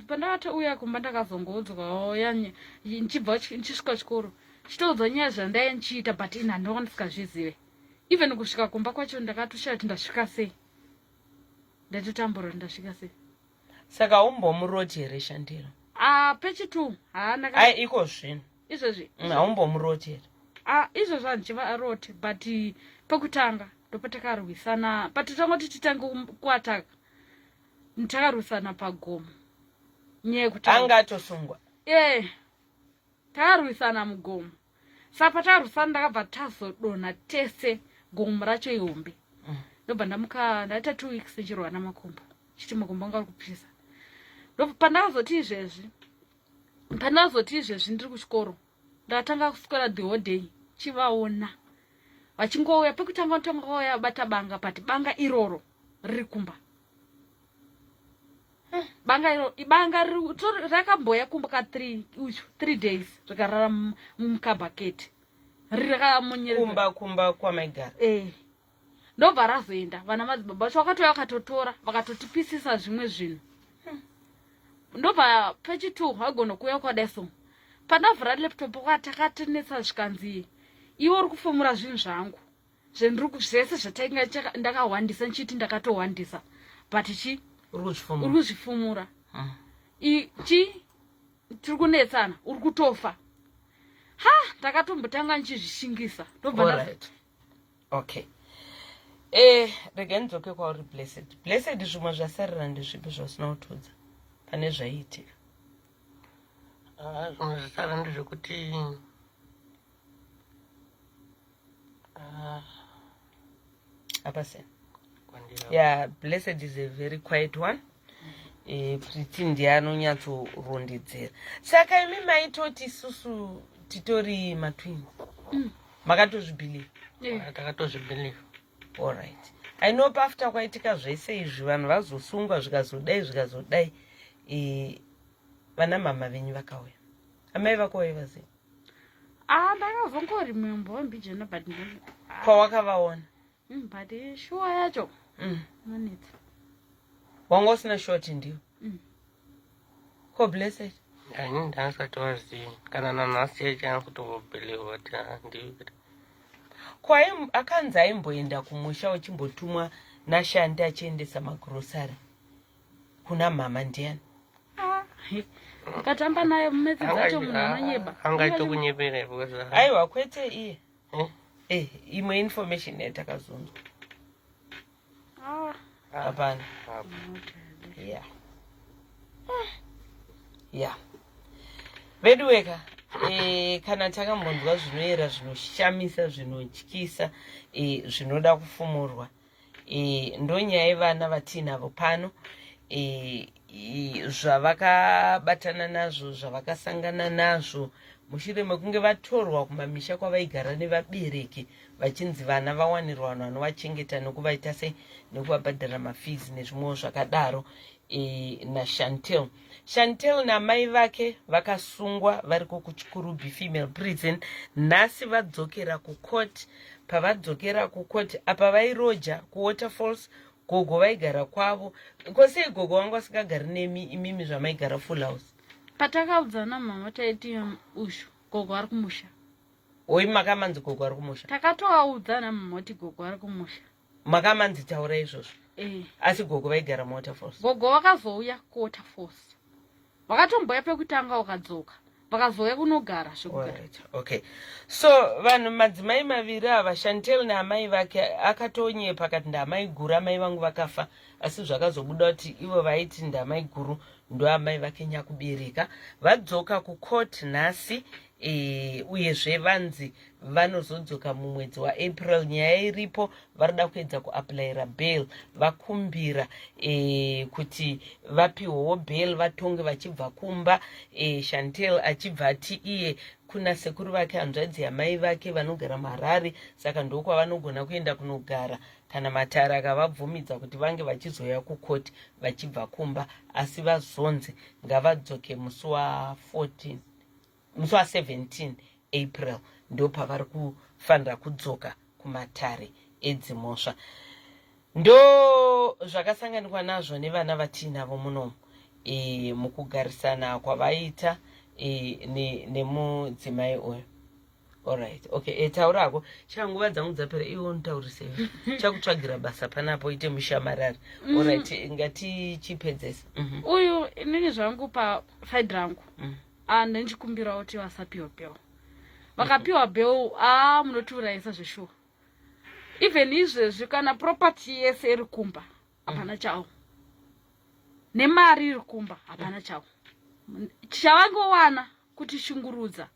pandakatouya kumba ndakazongoudzwawo ndichibva ndichisvika chikoro, chitoudzwa nyaya zvandaiya ndichiita, but ini handinga ndisingazvizive. Even kusvika kumba kwacho ndakatoshaya kuti ndasvika sei, ndatotambura kuti ndasvika sei. Saka haumbomuroti here Shandiro? Ah, pechi2 haana. Ai, iko zvino. Izvozvi? Haumbomuroti here? Ah, izvozvo handichivaroti, but pekutanga ndopatakarwisana, patitangoti titange kuataka, takarwisana pagomo, nyaya yekutanga. Anga atosungwa? Takarwisana mugomo. Saka patakarwisana ndakabva tazodonha tese, gomo racho ihombe. Ndobva ndamuka ndaita 2 weeks ndichirwa namakumbo, chiti makumbo anga ari kupisa. Pandakazoti izvezvi, pandakazoti izvezvi ndiri kuchikoro, ndakatanga kuswera the whole day chivaona vachingouya. Pekutanga tanga vauya bata banga, but banga iroro riri kumba. Banga iro ibanga rakamboya kumba ka 3 uchu 3 days rikarara mukabhaketi rakamunyerera kumba kumba kwamaigara. Eh, ndobva razoenda. Vana madzibaba vacho vakatouya vakatotora vakatotipisisa zvimwe zvinhu. Ndobva pechitu vagona kuuya kwadai so pandavhura laptop kwatakatinetsa zvikanzi iwe uri kufumura zvinhu zvangu zvendiri zvese zvatainga ndakahwandisa ndichiti ndakatohwandisa but chi uri kuzvifumura chi tiri kunetsana uri kutofa. Ha, ndakatombotanga ndichizvishingisa ndobva. Okay, regai ndidzoke kwauri Blessed. Blessed, zvimwe zvasarira ndezvipi zvausina kutudza pane zvaiitika? Ah, zvimwe zvasara ndezvekuti Hapasina. Yeah, Blessed is a very quiet one. Pretty ndiye anonyatsorondedzera. Saka imi maitoti isusu titori matwins? Makatozvibelieve? Yeah. Takatozvibelieve. Allright, I know after kwaitika zvese izvi, vanhu vazosungwa, zvikazodai zvikazodai, vana mama venyu vakauya, amai vako vaivaziva? Ah, ndakazongoremember mbijana but Kwawakavaona? But shuwa yacho nonetsa. Wanga usina short ndiwo? Mm. Ko Blessed? Ini ndandisati wazivi kana nanhasi chaicho kutobelieve kuti ndivi. Ko akanzi aimboenda kumusha uchimbotumwa naShandi achiendesa magrosari kuna mama, ndiani? Ah, ukatamba naye mumedzi dzacho munhu anonyeba. Angaitokunyepera because Aiwa, kwete iye. Eh? Imwe information yatakazonzwa. Ah, Hapana. Hapana. Yeah, veduweka, kana takambonzwa zvinoyera, zvinoshamisa, zvinotyisa, zvinoda kufumurwa, ndonyaya yevana vatinavo pano, zvavakabatana nazvo, zvavakasangana nazvo mushure mekunge vatorwa kumamisha kwavaigara nevabereki, vachinzi vana vawanirwa vanhu vanovachengeta nekuvaita sei, nekuvabhadhara mafees nezvimwewo zvakadaro, naShantel. Shantel namai vake vakasungwa variko kuChikurubi Female Prison. Nhasi vadzokera kucourt. Pavadzokera kucourt apa, vairoja kuWaterfalls, gogo vaigara kwavo. Kosei gogo vangu vasingagari nemi imimi zvamaigara full house? Patakaudzana mama taiti ushu gogo ari kumusha. Oi, makamanzi gogo ari kumusha? Takatoaudzana mama kuti gogo ari kumusha. Makamanzi taura izvozvo? Eh. Asi gogo vaigara muWaterfalls? Gogo vakazouya kuWaterfalls, vakatomboya pekutanga, vakadzoka, vakazouya kunogara zvekugara. Alright, okay, so vanhu madzimai maviri ava, Shantel naamai vake, akatonyepa akati ndaamai guru, amai vangu vakafa, asi zvakazobuda kuti ivo vaiti ndamai guru ndoamai vake nyakubereka. Vadzoka kucourt nhasi, uyezve vanzi vanozodzoka mumwedzi waApril. Nyaya iripo, varida kuedza kuapplyira bail. Vakumbira kuti vapiwewo bail, vatonge vachibva kumba. Shantel achibva ati iye kuna sekuru vake, hanzvadzi yamai vake, vanogara muHarare, saka ndokwavanogona kuenda kunogara kana matare akavabvumidza kuti vange vachizoya kukoti vachibva kumba. Asi vazonzi ngavadzoke musi wa14, musi wa17 April, ndo pavari kufanira kudzoka kumatare edzimhosva. Ndo zvakasanganikwa nazvo nevana vatiinavo munomu, mukugarisana kwavaita nemudzimai uyu. Alright, okay, taurako sha, nguva dzangu dzapera. Iwe unotaurisei? Chakutsvagira basa panapo, ite mushamarari. Alright, ngatichipedzesa. Uyu inini zvangu paside rangu, ah, ndenchikumbirawo kuti vasapiwa bail. Vakapiwa bail, a munotiurayisa zveshuwa. Even izvezvi kana property yese iri kumba hapana chavo, nemari iri kumba hapana chavo. Chavangowana kuti shungurudza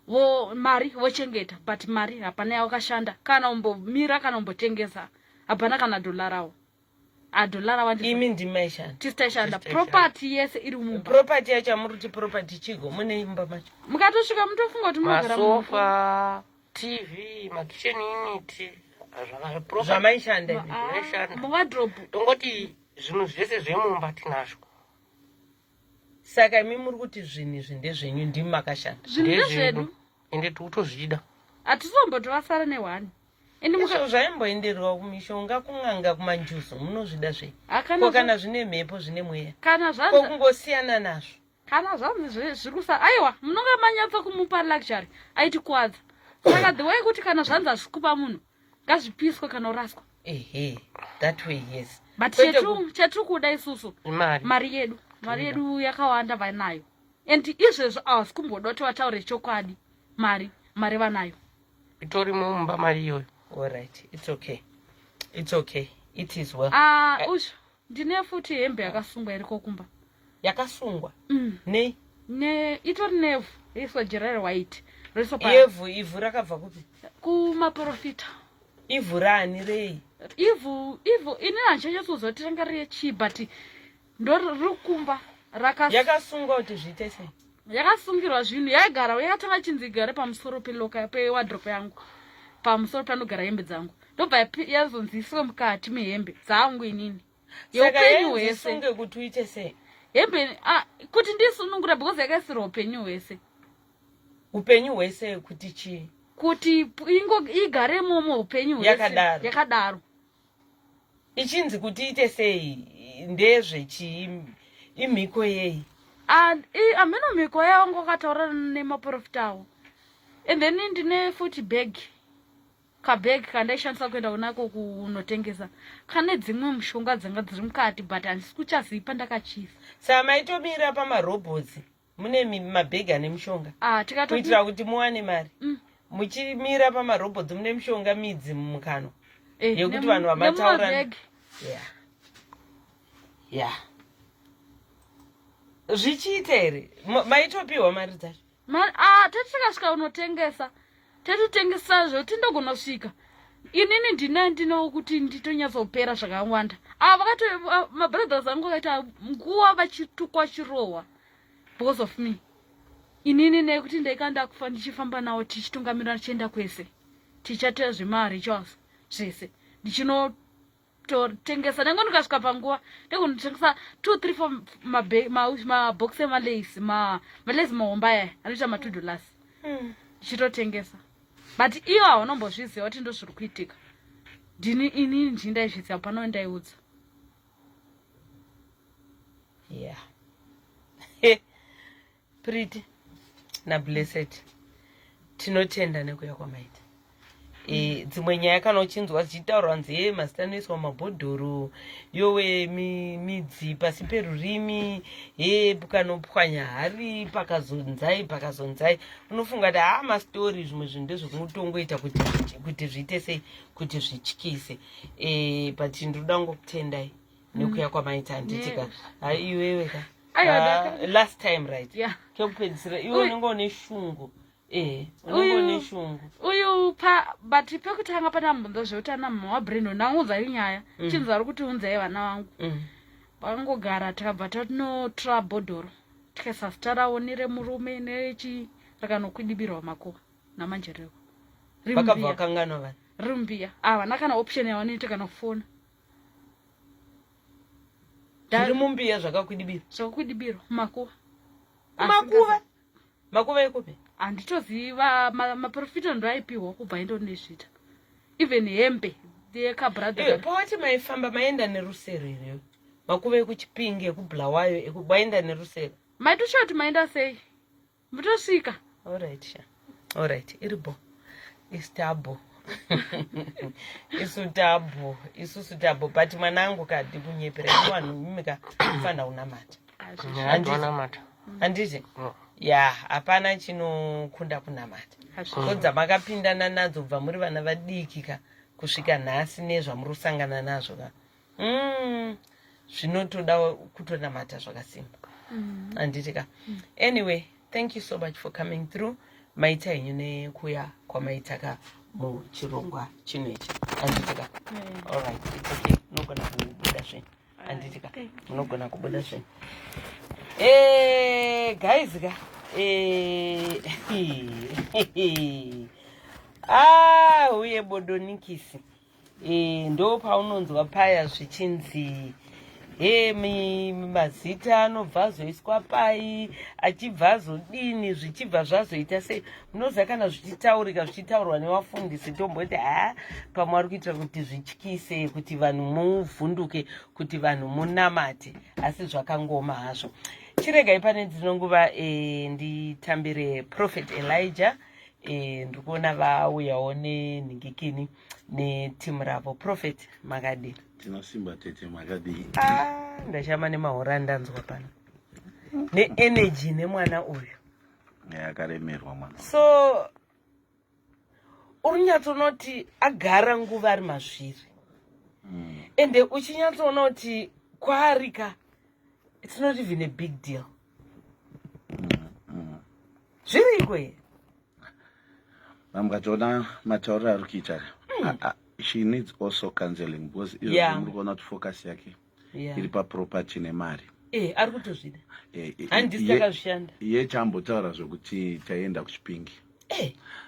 vo mari vochengeta, but mari hapana yavakashanda, kana umbomira, kana umbotengesa, hapana kana dhola ravo, adhola rawandisa. Imi ndimaishanda? Tisi taishanda. Tisi taishanda. Property yese iri mumba. Property yacho amuri kuti property chigo mune imba macho? Mukatosvika mutofunga kuti munogara Masofa, TV, makitchen unit, Zvamaishanda imi? Zvamaishanda. Muwardrobe. Tongoti zvinhu zvese zvemumba tinazvo. Saka imi muri kuti zvinhu izvi ndezvenyu, ndimi makashanda? Zvinhu ndezvedu. Ende tikutozvida. Hatizomboti vasara nehwani. Ende muka zvaimboenderwa kumishonga, kun'anga, kumanjuzu, munozvida zvei? Ko kana zvine mhepo, zvine mweya? Kana zvanzi ko kungosiyana nazvo? Kana zvanzi zviri kusa, aiwa, munonga manyatsa kumupa luxury aitikwadza. Saka the way kuti kana zvanzi hazvisi kupa munhu, ngazvipiswe kana uraswa. Ehe, that way, yes. But chetiri kuda isusu mari yedu, mari yedu yakawanda vanayo, and izvezvo havasi kumboda kuti vataure chokwadi. Mari vanayo. Itorimo mumba mari iyoyo. Alright, it's okay, it's okay, it is well. Ah, usho ndine futi hembe yakasungwa iriko kumba. Yakasungwa? Mm. Nei? Ne itori nevhu, yaiswa jira rewhite, roiswa pa Ivhu? Ivhu rakabva kupi? Kumaprofita. Ivhu rani, rei? Ivhu ini handichanyatsoziva kuti ranga rechii, but ndo riri kumba raka Yakasungwa kuti zviite sei? Yakasungirwa zvinhu, yaigara, yakatanga chinzi igare pamusoro peloka, pewardrobe yangu, pamusoro panogara hembe dzangu, ndobva yazonzi iswe mukati mehembe dzangu inini. Saka yeupenyu hwese. Yainzi kuti uite sei? Hembe, ah, kuti ndisunungure, because yakaisirwa upenyu hwese. Upenyu hwese kuti chii? Kuti ingo igare imomo upenyu hwese. Yakadaro. Yakadaro. Ichinzi kuti ite sei? Ndezvechii? Imhiko yei? And hameno mhiko yavangu wakataura nemaprofita avo. And then ndine futi bag, kabag kandaishandisa kuenda kunako kunotengesa, kane dzimwe mushonga dzanga dziri mukati, but handisi kuchazivi pandakachiisa. Saka maitomira pamarobhotsi mune mabhegi ane mushonga? Ah, tikatoti Kuitira kuti muwane mari. Muchimira pamarobhotsi mune mushonga, midzi mumukanwa, yekuti vanhu vamataura nemumabhegi. Ya, zvichiita here? Maitopiwa mari dzacho? Ah, tati tikasvika unotengesa, tatotengesa zvekuti ndogona kusvika inini ndine ndino kuti nditonyatsopera zvakawanda. Ah, vakato mabrothers angu akaita nguva vachitukwa, chirohwa because of me inini, nekuti ndaika ndakufa ndichifamba nawo, tichitungamira, tichienda kwese, tichaita zvemarituals zvese, ndichinotengesa. Ndange ndikasvika panguva ndekunotengesa two, three, four mabhokisi emalace, malace mahomba aya anoita ma$2, ndichitotengesa. But iyo haunombozviziva kuti ndo zviri kuitika. Ndini inini ndini ndaizviziva, pano ndaiudza. Yeah, Pretty naBlessed, tinotenda nekuya kwamaita. Dzimwe nyaya kana uchinzwa dzichitaurwa nzi mazita anoiswa mumabhodhoro, yowe, midzi pasi perurimi, he kanopwanya hari, pakazonzai pakazonzai, unofunga kuti haa, mastori. Zvimwe zvinhu ndezvekutongoita kuti zviite sei, kuti zvityise. But ndinoda ngokutendai nekuya kwamaita, handitika? Ha, iwewe ka. Aiwa, Ah, last time, right? Yeah. Kekupedzisira, iwe unenge une shungu, unenge une shungu. Uyu pa, but pekutanga pana mbunzo zvekuti ana mama waBrandon, ndaunza inyaya, chinzi vari kuti unzai vana vangu. Vakangogara, takabva tatinotora bhodhoro, tikaisa zita ravo neremurume nerechi, rakanokwidibirwa makuva namanje reko. Vakabva vakanganwa vanhu. Rimbiya, havana kana option yavanoita kana kufona. Zviri mumbiya zvakakwidibirwa? Zvakakwidibirwa mumakuva. Makuva? Makuva ekupi? Handitoziva, maprofita ndo aipiwa kubva indonezvita, even hembe yekabrother. Pawati maifamba, maenda nerusero here? Makuva ekuChipinge, ekuBulawayo, maenda nerusero? Maitoshaa kuti maenda sei, mutosvika. Alright sha, alright, iribo istabo, isu tabo, isusu tabo. But mwanangu, kadi kunyepera imi vanhu mimika kufanira kunamata. Handinamata. Handiti? Ya, hapana chinokunda kunamata. Kodza makapindana nadzo kubva muri vana vadiki ka kusvika nhasi, nezvamuri kusangana nazvo ka, zvinotoda kutonamata zvakasimba, handiti ka? Anyway, thank you so much for coming through. Maita henyu nekuya kwamaita ka muchirongwa chino ichi, handiti ka? Alright, it's okay, unogona kubuda zvenyu, handiti ka? Munogona kubuda zvenyu. Guys ka, ah, uye bodonikisi, ndo paunonzwa paya zvichinzi He, mazita anobva azoiswa pai, achibva azodini, zvichibva zvazoita sei? Munoziva, kana zvichitaurika, zvichitaurwa nevafundisi, tomboti ha, pamwe ari kuitira kuti zvityise, kuti vanhu muvhunduke, kuti vanhu munamate, asi zvakangoma hazvo. Chiregai pane dzino nguva nditambire Prophet Elijah. Ndiri kuona vauyawo nenhingikini netimu ravo. Prophet, makadii? Tinosimba tete, makadii? Ah, ndachama nemahora andanzwa pano neenergy nemwana uyu. Akaremerwa mwana. So uri nyatsonoti agara nguva ari mazviri. Ende uchinyatsoona kuti kwaarika it's not even a big deal. Zviriko here? Mamukatoona matauriro ari kuita. She needs also counseling because izvozvo muri kuona kuti focus yake iri paproperty nemari. E, ari kutozvida. Handisi takazvishanda. Iye chambotaura zvokuti taienda kuChipingi.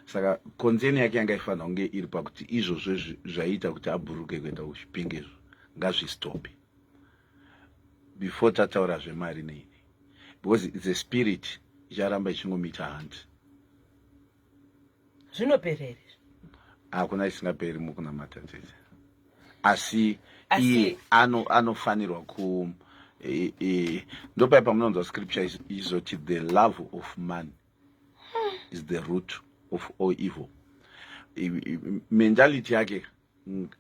Saka concern yake yanga ifanira kunge iri pakuti izvozvo zvaiita kuti abhuruke kuenda kuChipingi izvo ngazvistope before tataura zvemari neini, because it's a spirit icharamba ichingomita hant. Zvinopera here? Hakuna isingaperi mukunamata tete, asi iye anofanirwa ku ndopai pamunonzwa scripture izoti the love of money is the root of all evil. Mentality yake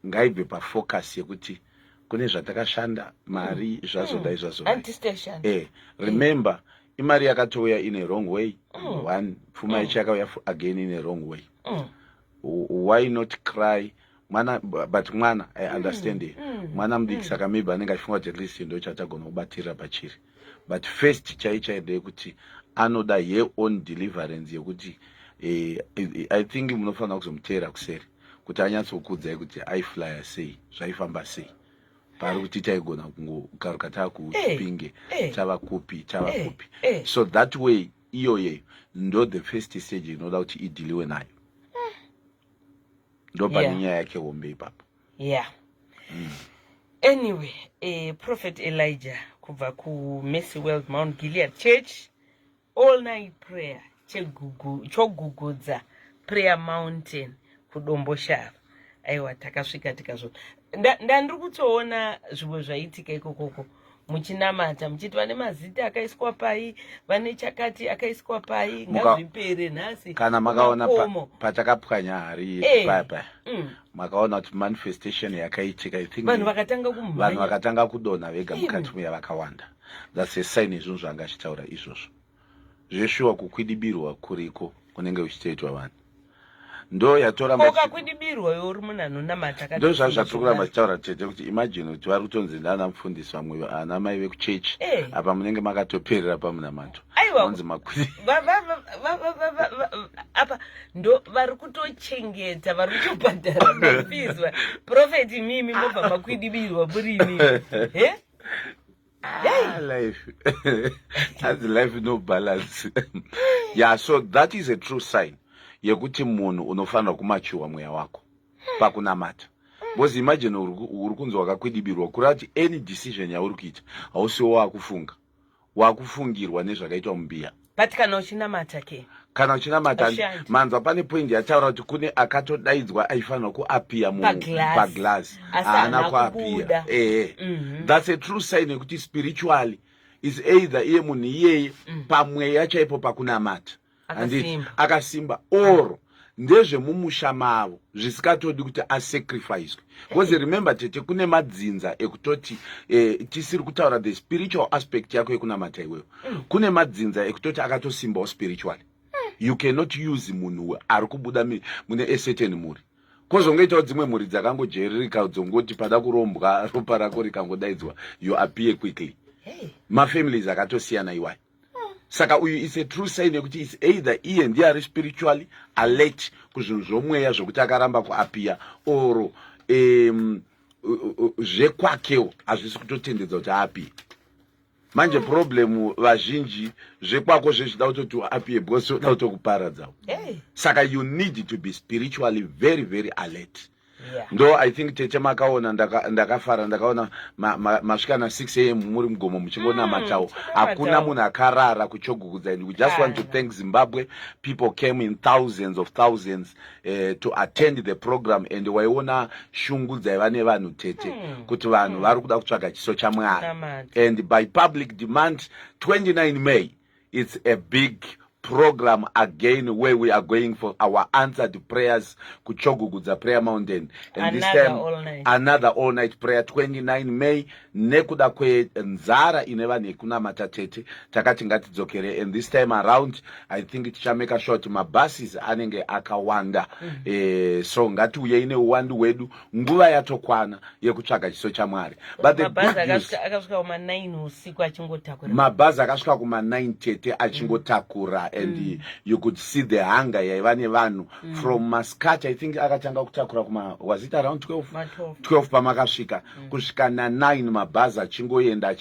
ngaibve pafocus yekuti kune zvatakashanda, mari zvazodai, zvazodai. Remember, imari yakatouya in a wrong way. One pfuma yacho yakauya again in a wrong way. Why not cry mwana? But mwana, I understand it. Mwana mudiki, saka maybe anenge achifunga kuti at least ndo chatagona kubatirira pachiri. But first chai chai ndeyekuti anoda her own deliverance yekuti I think munofanira kuzomuteera kuseri kuti anyatsokuudzai kuti aiflya sei, zvaifamba sei, pari kuti taigona kungokaruka taakuChipinge, tava kupi, tava kupi. So that way iyoyeyo ndo the first stage inoda kuti idhiliwe nayo, ndo pane nyaya yake hombe ipapo. Yeah. Anyway, Prophet Elijah kubva kuMercy World Mount Gilead Church, all night prayer chogugudza Prayer Mountain kuDomboshava. Aiwa, takasvika tikazvo ndandiri kutoona zvimwe zvaitika ikokoko, muchinamata muchiti vane mazita akaiswa pai, vane chakati akaiswa pai, ngazvipere nhasi. Kana makaona patakapwanya hari paya paya, makaona kuti manifestation yakaitika, I think. Vanhu vakatanga Vanhu vakatanga kudonha vega mukati muya vakawanda. That's a sign yezvinhu zvanga achitaura izvozvo. Zveshuwa, kukwidibirwa kuriko kunenge kuchitoitwa vanhu, ndo yatoramba. Ukakwidibirwa iwe uri munhu anonamata. Ndo zvazvatiri kuramba tichitaura tete, kuti imagine kuti vari kutonzi ndana mufundisi, vamwe ana mai vekuchechi. Apa munenge makatoperera pamunamato. Aiwa. Monzi makwidi. Apa ndo vari kutochengeta, vari kutobhadhara mafees. Prophet, mimi mobva makwidibirwa murini he? Ah, life that's life, no balance. Yeah, so that is a true sign yekuti munhu unofanira kumachuwa mweya wako pakunamata, because imagine uri kunzi wakakwidibirwa, kureva kuti any decision yauri kuita hausiwo wakufunga, wakufungirwa nezvakaitwa mumbiya. But kana uchinamata ke? Kana uchinamata, manzwa pane point yataura kuti kune akatodaidzwa aifanirwa kuappear paglass, haana kuappear. Ehe. That's a true sign yekuti spiritually is either iye munhu iyeye pamweya chaipo pakunamata, handiti, akasimba, or ndezvemumusha mavo zvisikatodi kuti asacrificwe. Because remember tete, kune madzinza ekutoti tisiri kutaura the spiritual aspect yako yekunamata iweyo. Kune madzinza ekutoti akatosimbawo spiritually. You cannot use munhu ari kubuda mune a certain mhuri. Kozongoitawo dzimwe mhuri dzakangojeririka, dzongoti pada kurombwa, ropa rako rikangodaidzwa, you appear quickly. Mafamilies akatosiyana iwayo. Saka uyu is a true sign yekuti is either iye ndiye ari spiritually alert kuzvinhu zvomweya zvokuti akaramba kuappear, or zvekwakewo hazvisi kutotendedza kuti aappear. Manje problem vazhinji zvekwako zvezvida kutoti uappear because zvoda kutokuparadzawo. Saka you need to be spiritually very very alert. Ndo I think, tete, makaona ndakafara ndakaona masvika na 6 am muri mugomo muchingonamatawo. Hakuna munhu akarara kuChogugudza, and we just want to thank Zimbabwe. People came in thousands of thousands to attend the program, and waiona shungu dzaiva nevanhu, tete, kuti vanhu vari kuda kutsvaga chiso chaMwari. And by public demand, 29 May, it's a big program again where we are going for our answered prayers kuChogugudza Prayer Mountain, and this Another time all night. Another all night prayer, 29 May. Nekuda kwenzara ine vanhu yekunamata, tete, takati ngatidzokere, and this time around I think tichamake sure kuti mabuses anenge akawanda. So ngatiuyei neuwandu hwedu. Nguva yatokwana yekutsvaga chiso chaMwari. But the Mabhazi good news, akasvika kuma 9 usiku achingotakura. Mabhazi akasvika kuma 9, tete, achingotakura, and you could see the hunger yaiva nevanhu from maskati. I think akatanga kutakura kuma, was it around 12? Ma12. 12 pamakasvika, kusvika na9, mabhazi achingoenda,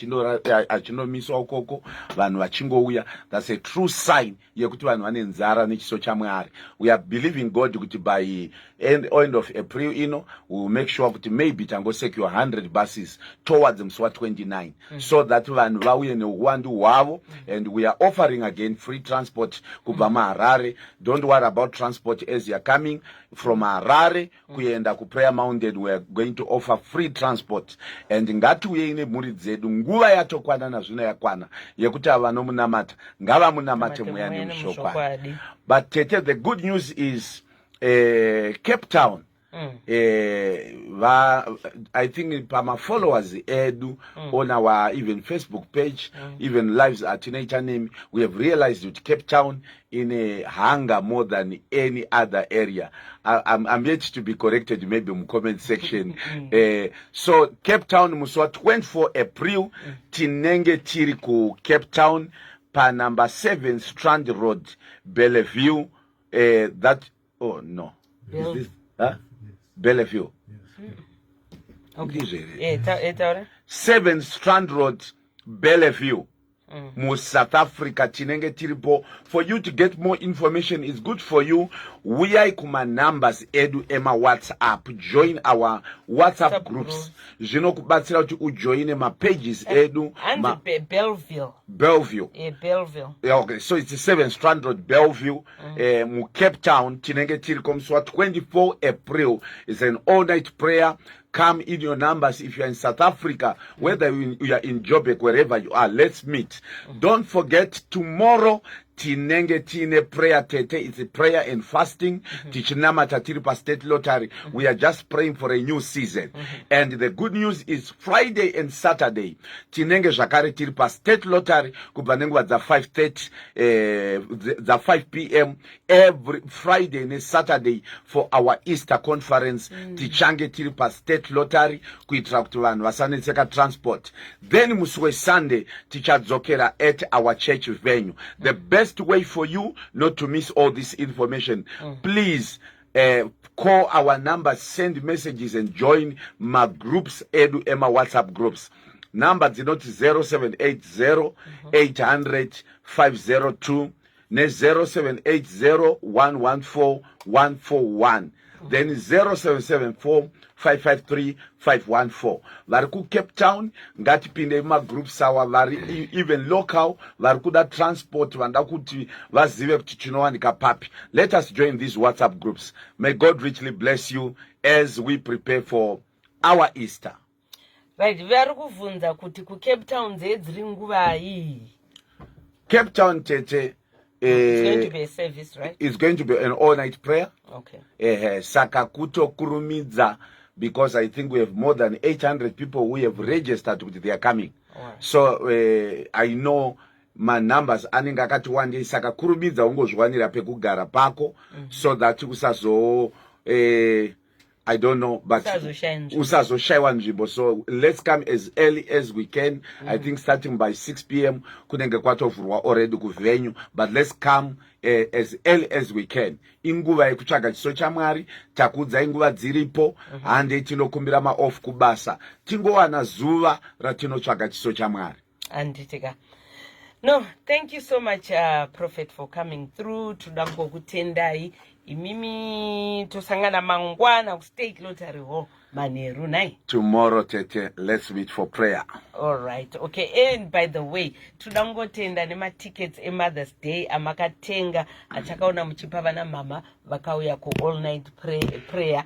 achindomiswa ukoko, vanhu vachingouya. That's a true sign yekuti vanhu vane nzara nechiso chaMwari. We are believing God kuti by end of April ino, we will make sure kuti maybe tangosecure 100 buses towards musi wa29, so that vanhu vauye neuwandu hwavo. And we are offering again free transport kubva muHarare. Don't worry about transport as you are coming from Harare kuenda kuPrayer Mountain. We are going to offer free transport, and ngatiuyei nemhuri dzedu. Nguva yatokwana nazvino, yakwana yekuti ava vanomunamata ngavamunamate mweya nemushokwadi. But tete, the good news is Cape Town, I think pamafollowers edu on our even Facebook page, even lives atinoita nemi, we have realized kuti Cape Town ine hunger more than any other area. I'm yet to be corrected, maybe mucomment section. So Cape Town, musi wa24 April, tinenge tiri kuCape Town panumber 7 Strand Road, Bellevue. That, oh no, is this, huh? Bellevue. Ndizvo here? Taura. 7 Strand Road, Bellevue, muSouth Africa. Tinenge tiripo. For you to get more information, it's good for you, uyai kumanumbers edu emaWhatsApp. Join our WhatsApp WhatsApp groups. Zvinokubatsira kuti ujoine mapages edu. Hanzi Belleville. Bellevue. Belleville. Yeah, okay, so it's 7 Strand Road, Bellevue, muCape Town. Tinenge tiriko musi wa24 April. It's an all night prayer. Come in your numbers if you are in South Africa, whether you are in Joburg, wherever you are, let's meet. Don't forget, tomorrow tinenge tiine prayer, tete. It's a prayer and fasting, tichinamata tiri paState Lottery. We are just praying for a new season. And the good news is Friday and Saturday tinenge zvakare tiri paState Lottery kubva nenguva dza5:30, dza5 p.m. every Friday neSaturday for our Easter conference. Tichange tiri paState Lottery kuitira kuti vanhu vasanetseka transport. Then musi weSunday tichadzokera at our church venue. The best way for you not to miss all this information, please call our numbers, send messages and join magroups edu emaWhatsApp groups. Number dzinoti 0780 800 502 ne-0780 114 141, then 0774 553 514. Vari kuCape Town, ngatipinde mumagroups awa. Vari even local, vari kuda transport, vanoda kuti vazive kuti tinowanika papi, let us join these WhatsApp groups. May God richly bless you as we prepare for our Easter. Right, vari kubvunza kuti kuCape Town dzee dziri nguvai? Cape Town, tete, It's going to be a service, right? It's going to be an all night prayer. Saka kutokurumidza, because I think we have more than 800 people who have registered kuti they are coming. So I know manumbers anenge akati wandei, saka kurumidza ungozviwanira pekugara pako so that usazo I don't know, but Usazoshaya nzvimbo. Usazoshayiwa nzvimbo. So let's come as early as we can. I think starting by 6 p.m. kunenge kwatovhurwa already kuvenue, but let's come as early as we can. Inguva yekutsvaga chiso chaMwari. Takuudzai nguva dziripo. Handei tinokumbira maoff kubasa, tingowana zuva ratinotsvaga chiso chaMwari. Anditika no, thank you so much, Prophet, for coming through. Toda kungokutendai. Imimi tosangana mangwana kuState Lottery Hall manheru, nhai? Tomorrow, tete, let's meet for prayer. All right, okay. And by the way, toda kungotenda nematickets eMothers Day amakatenga, achakaona muchipa vana mama vakauya kuall night prayer.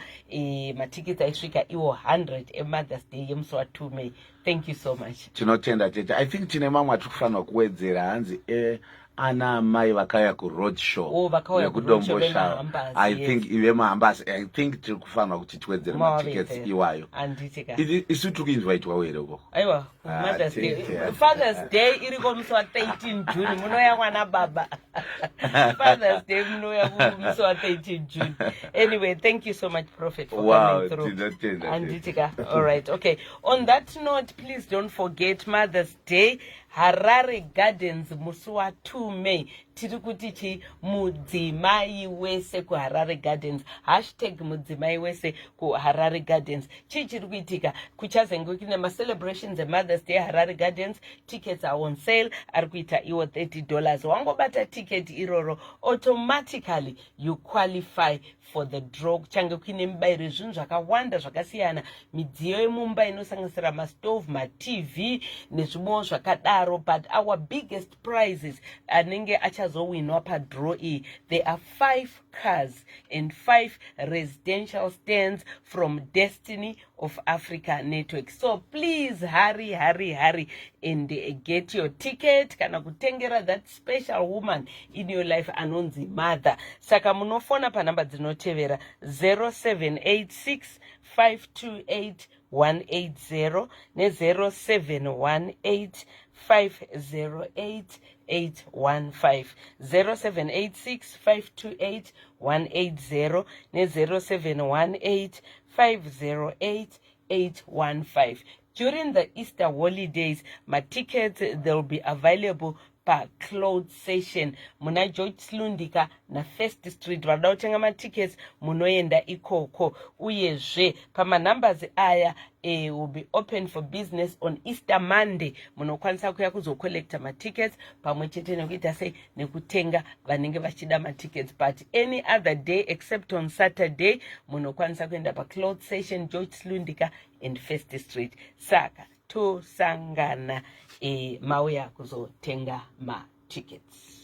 Matickets aisvika iwo 100 eMothers Day yemusi wa2 May. Thank you so much. Tinotenda, tete. I think tine mamwe atiri kufanirwa kuwedzera, hanzi ana amai vakauya kuroad show. Oh, vakauya kuroad show. Vekudomboshava. Vemahambas, I yes. think vemahambas, I think tiri kufanirwa kuti tiwedzere matickets Mawawedzera. iwayo. Handiti ka? Isu tiri kuinvitwawo here ukoko? Aiwa. Ah, Mothers Day. tete. Father's Day iriko musi wa13 June, munouya mwana baba. Father's Day munouya musi wa13 June. Anyway, thank you so much, Prophet, for coming through. Tinotenda. Handiti ka? All right, okay. On that note, please don't forget Mother's Day, Harare Gardens, musi wa2 May. Tiri kuti chi? Mudzimai wese kuHarare Gardens, #MudzimaiWese kuHarare Gardens. Chii chiri kuitika? Kuchazenge kune macelebrations eMothers Day, Harare Gardens. Tickets are on sale, ari kuita iwo $30. Wangobata ticket iroro, automatically you qualify for the draw. Kuchange kuine mibayiro yezvinhu zvakawanda zvakasiyana, midziyo yemumba inosanganisira mastove, maTV nezvimwewo zvakadaro. But our biggest prizes anenge achazowinwa padraw iyi, there are five cars and five residential stands from Destiny of Africa Network. So please hurry, hurry, hurry and get your ticket kana kutengera that special woman in your life anonzi mother. Saka munofona panhamba dzinotevera: 0786 528 180 ne0718 508 815, 0786 528 180 ne0718 508 815. During the Easter holidays, matickets, they'll be available pacloud session muna George Silundika naFirst Street. Vanoda kutenga matickets munoenda ikoko. Uyezve pamanumbers aya will be open for business on Easter Monday. Munokwanisa kuya kuzocollecta matickets pamwe chete nekuita sei, nekutenga vanenge vachida matickets. But any other day except on Saturday, munokwanisa kuenda pacloud session, George Silundika and First Street. Saka tosangana mauya kuzotenga matickets.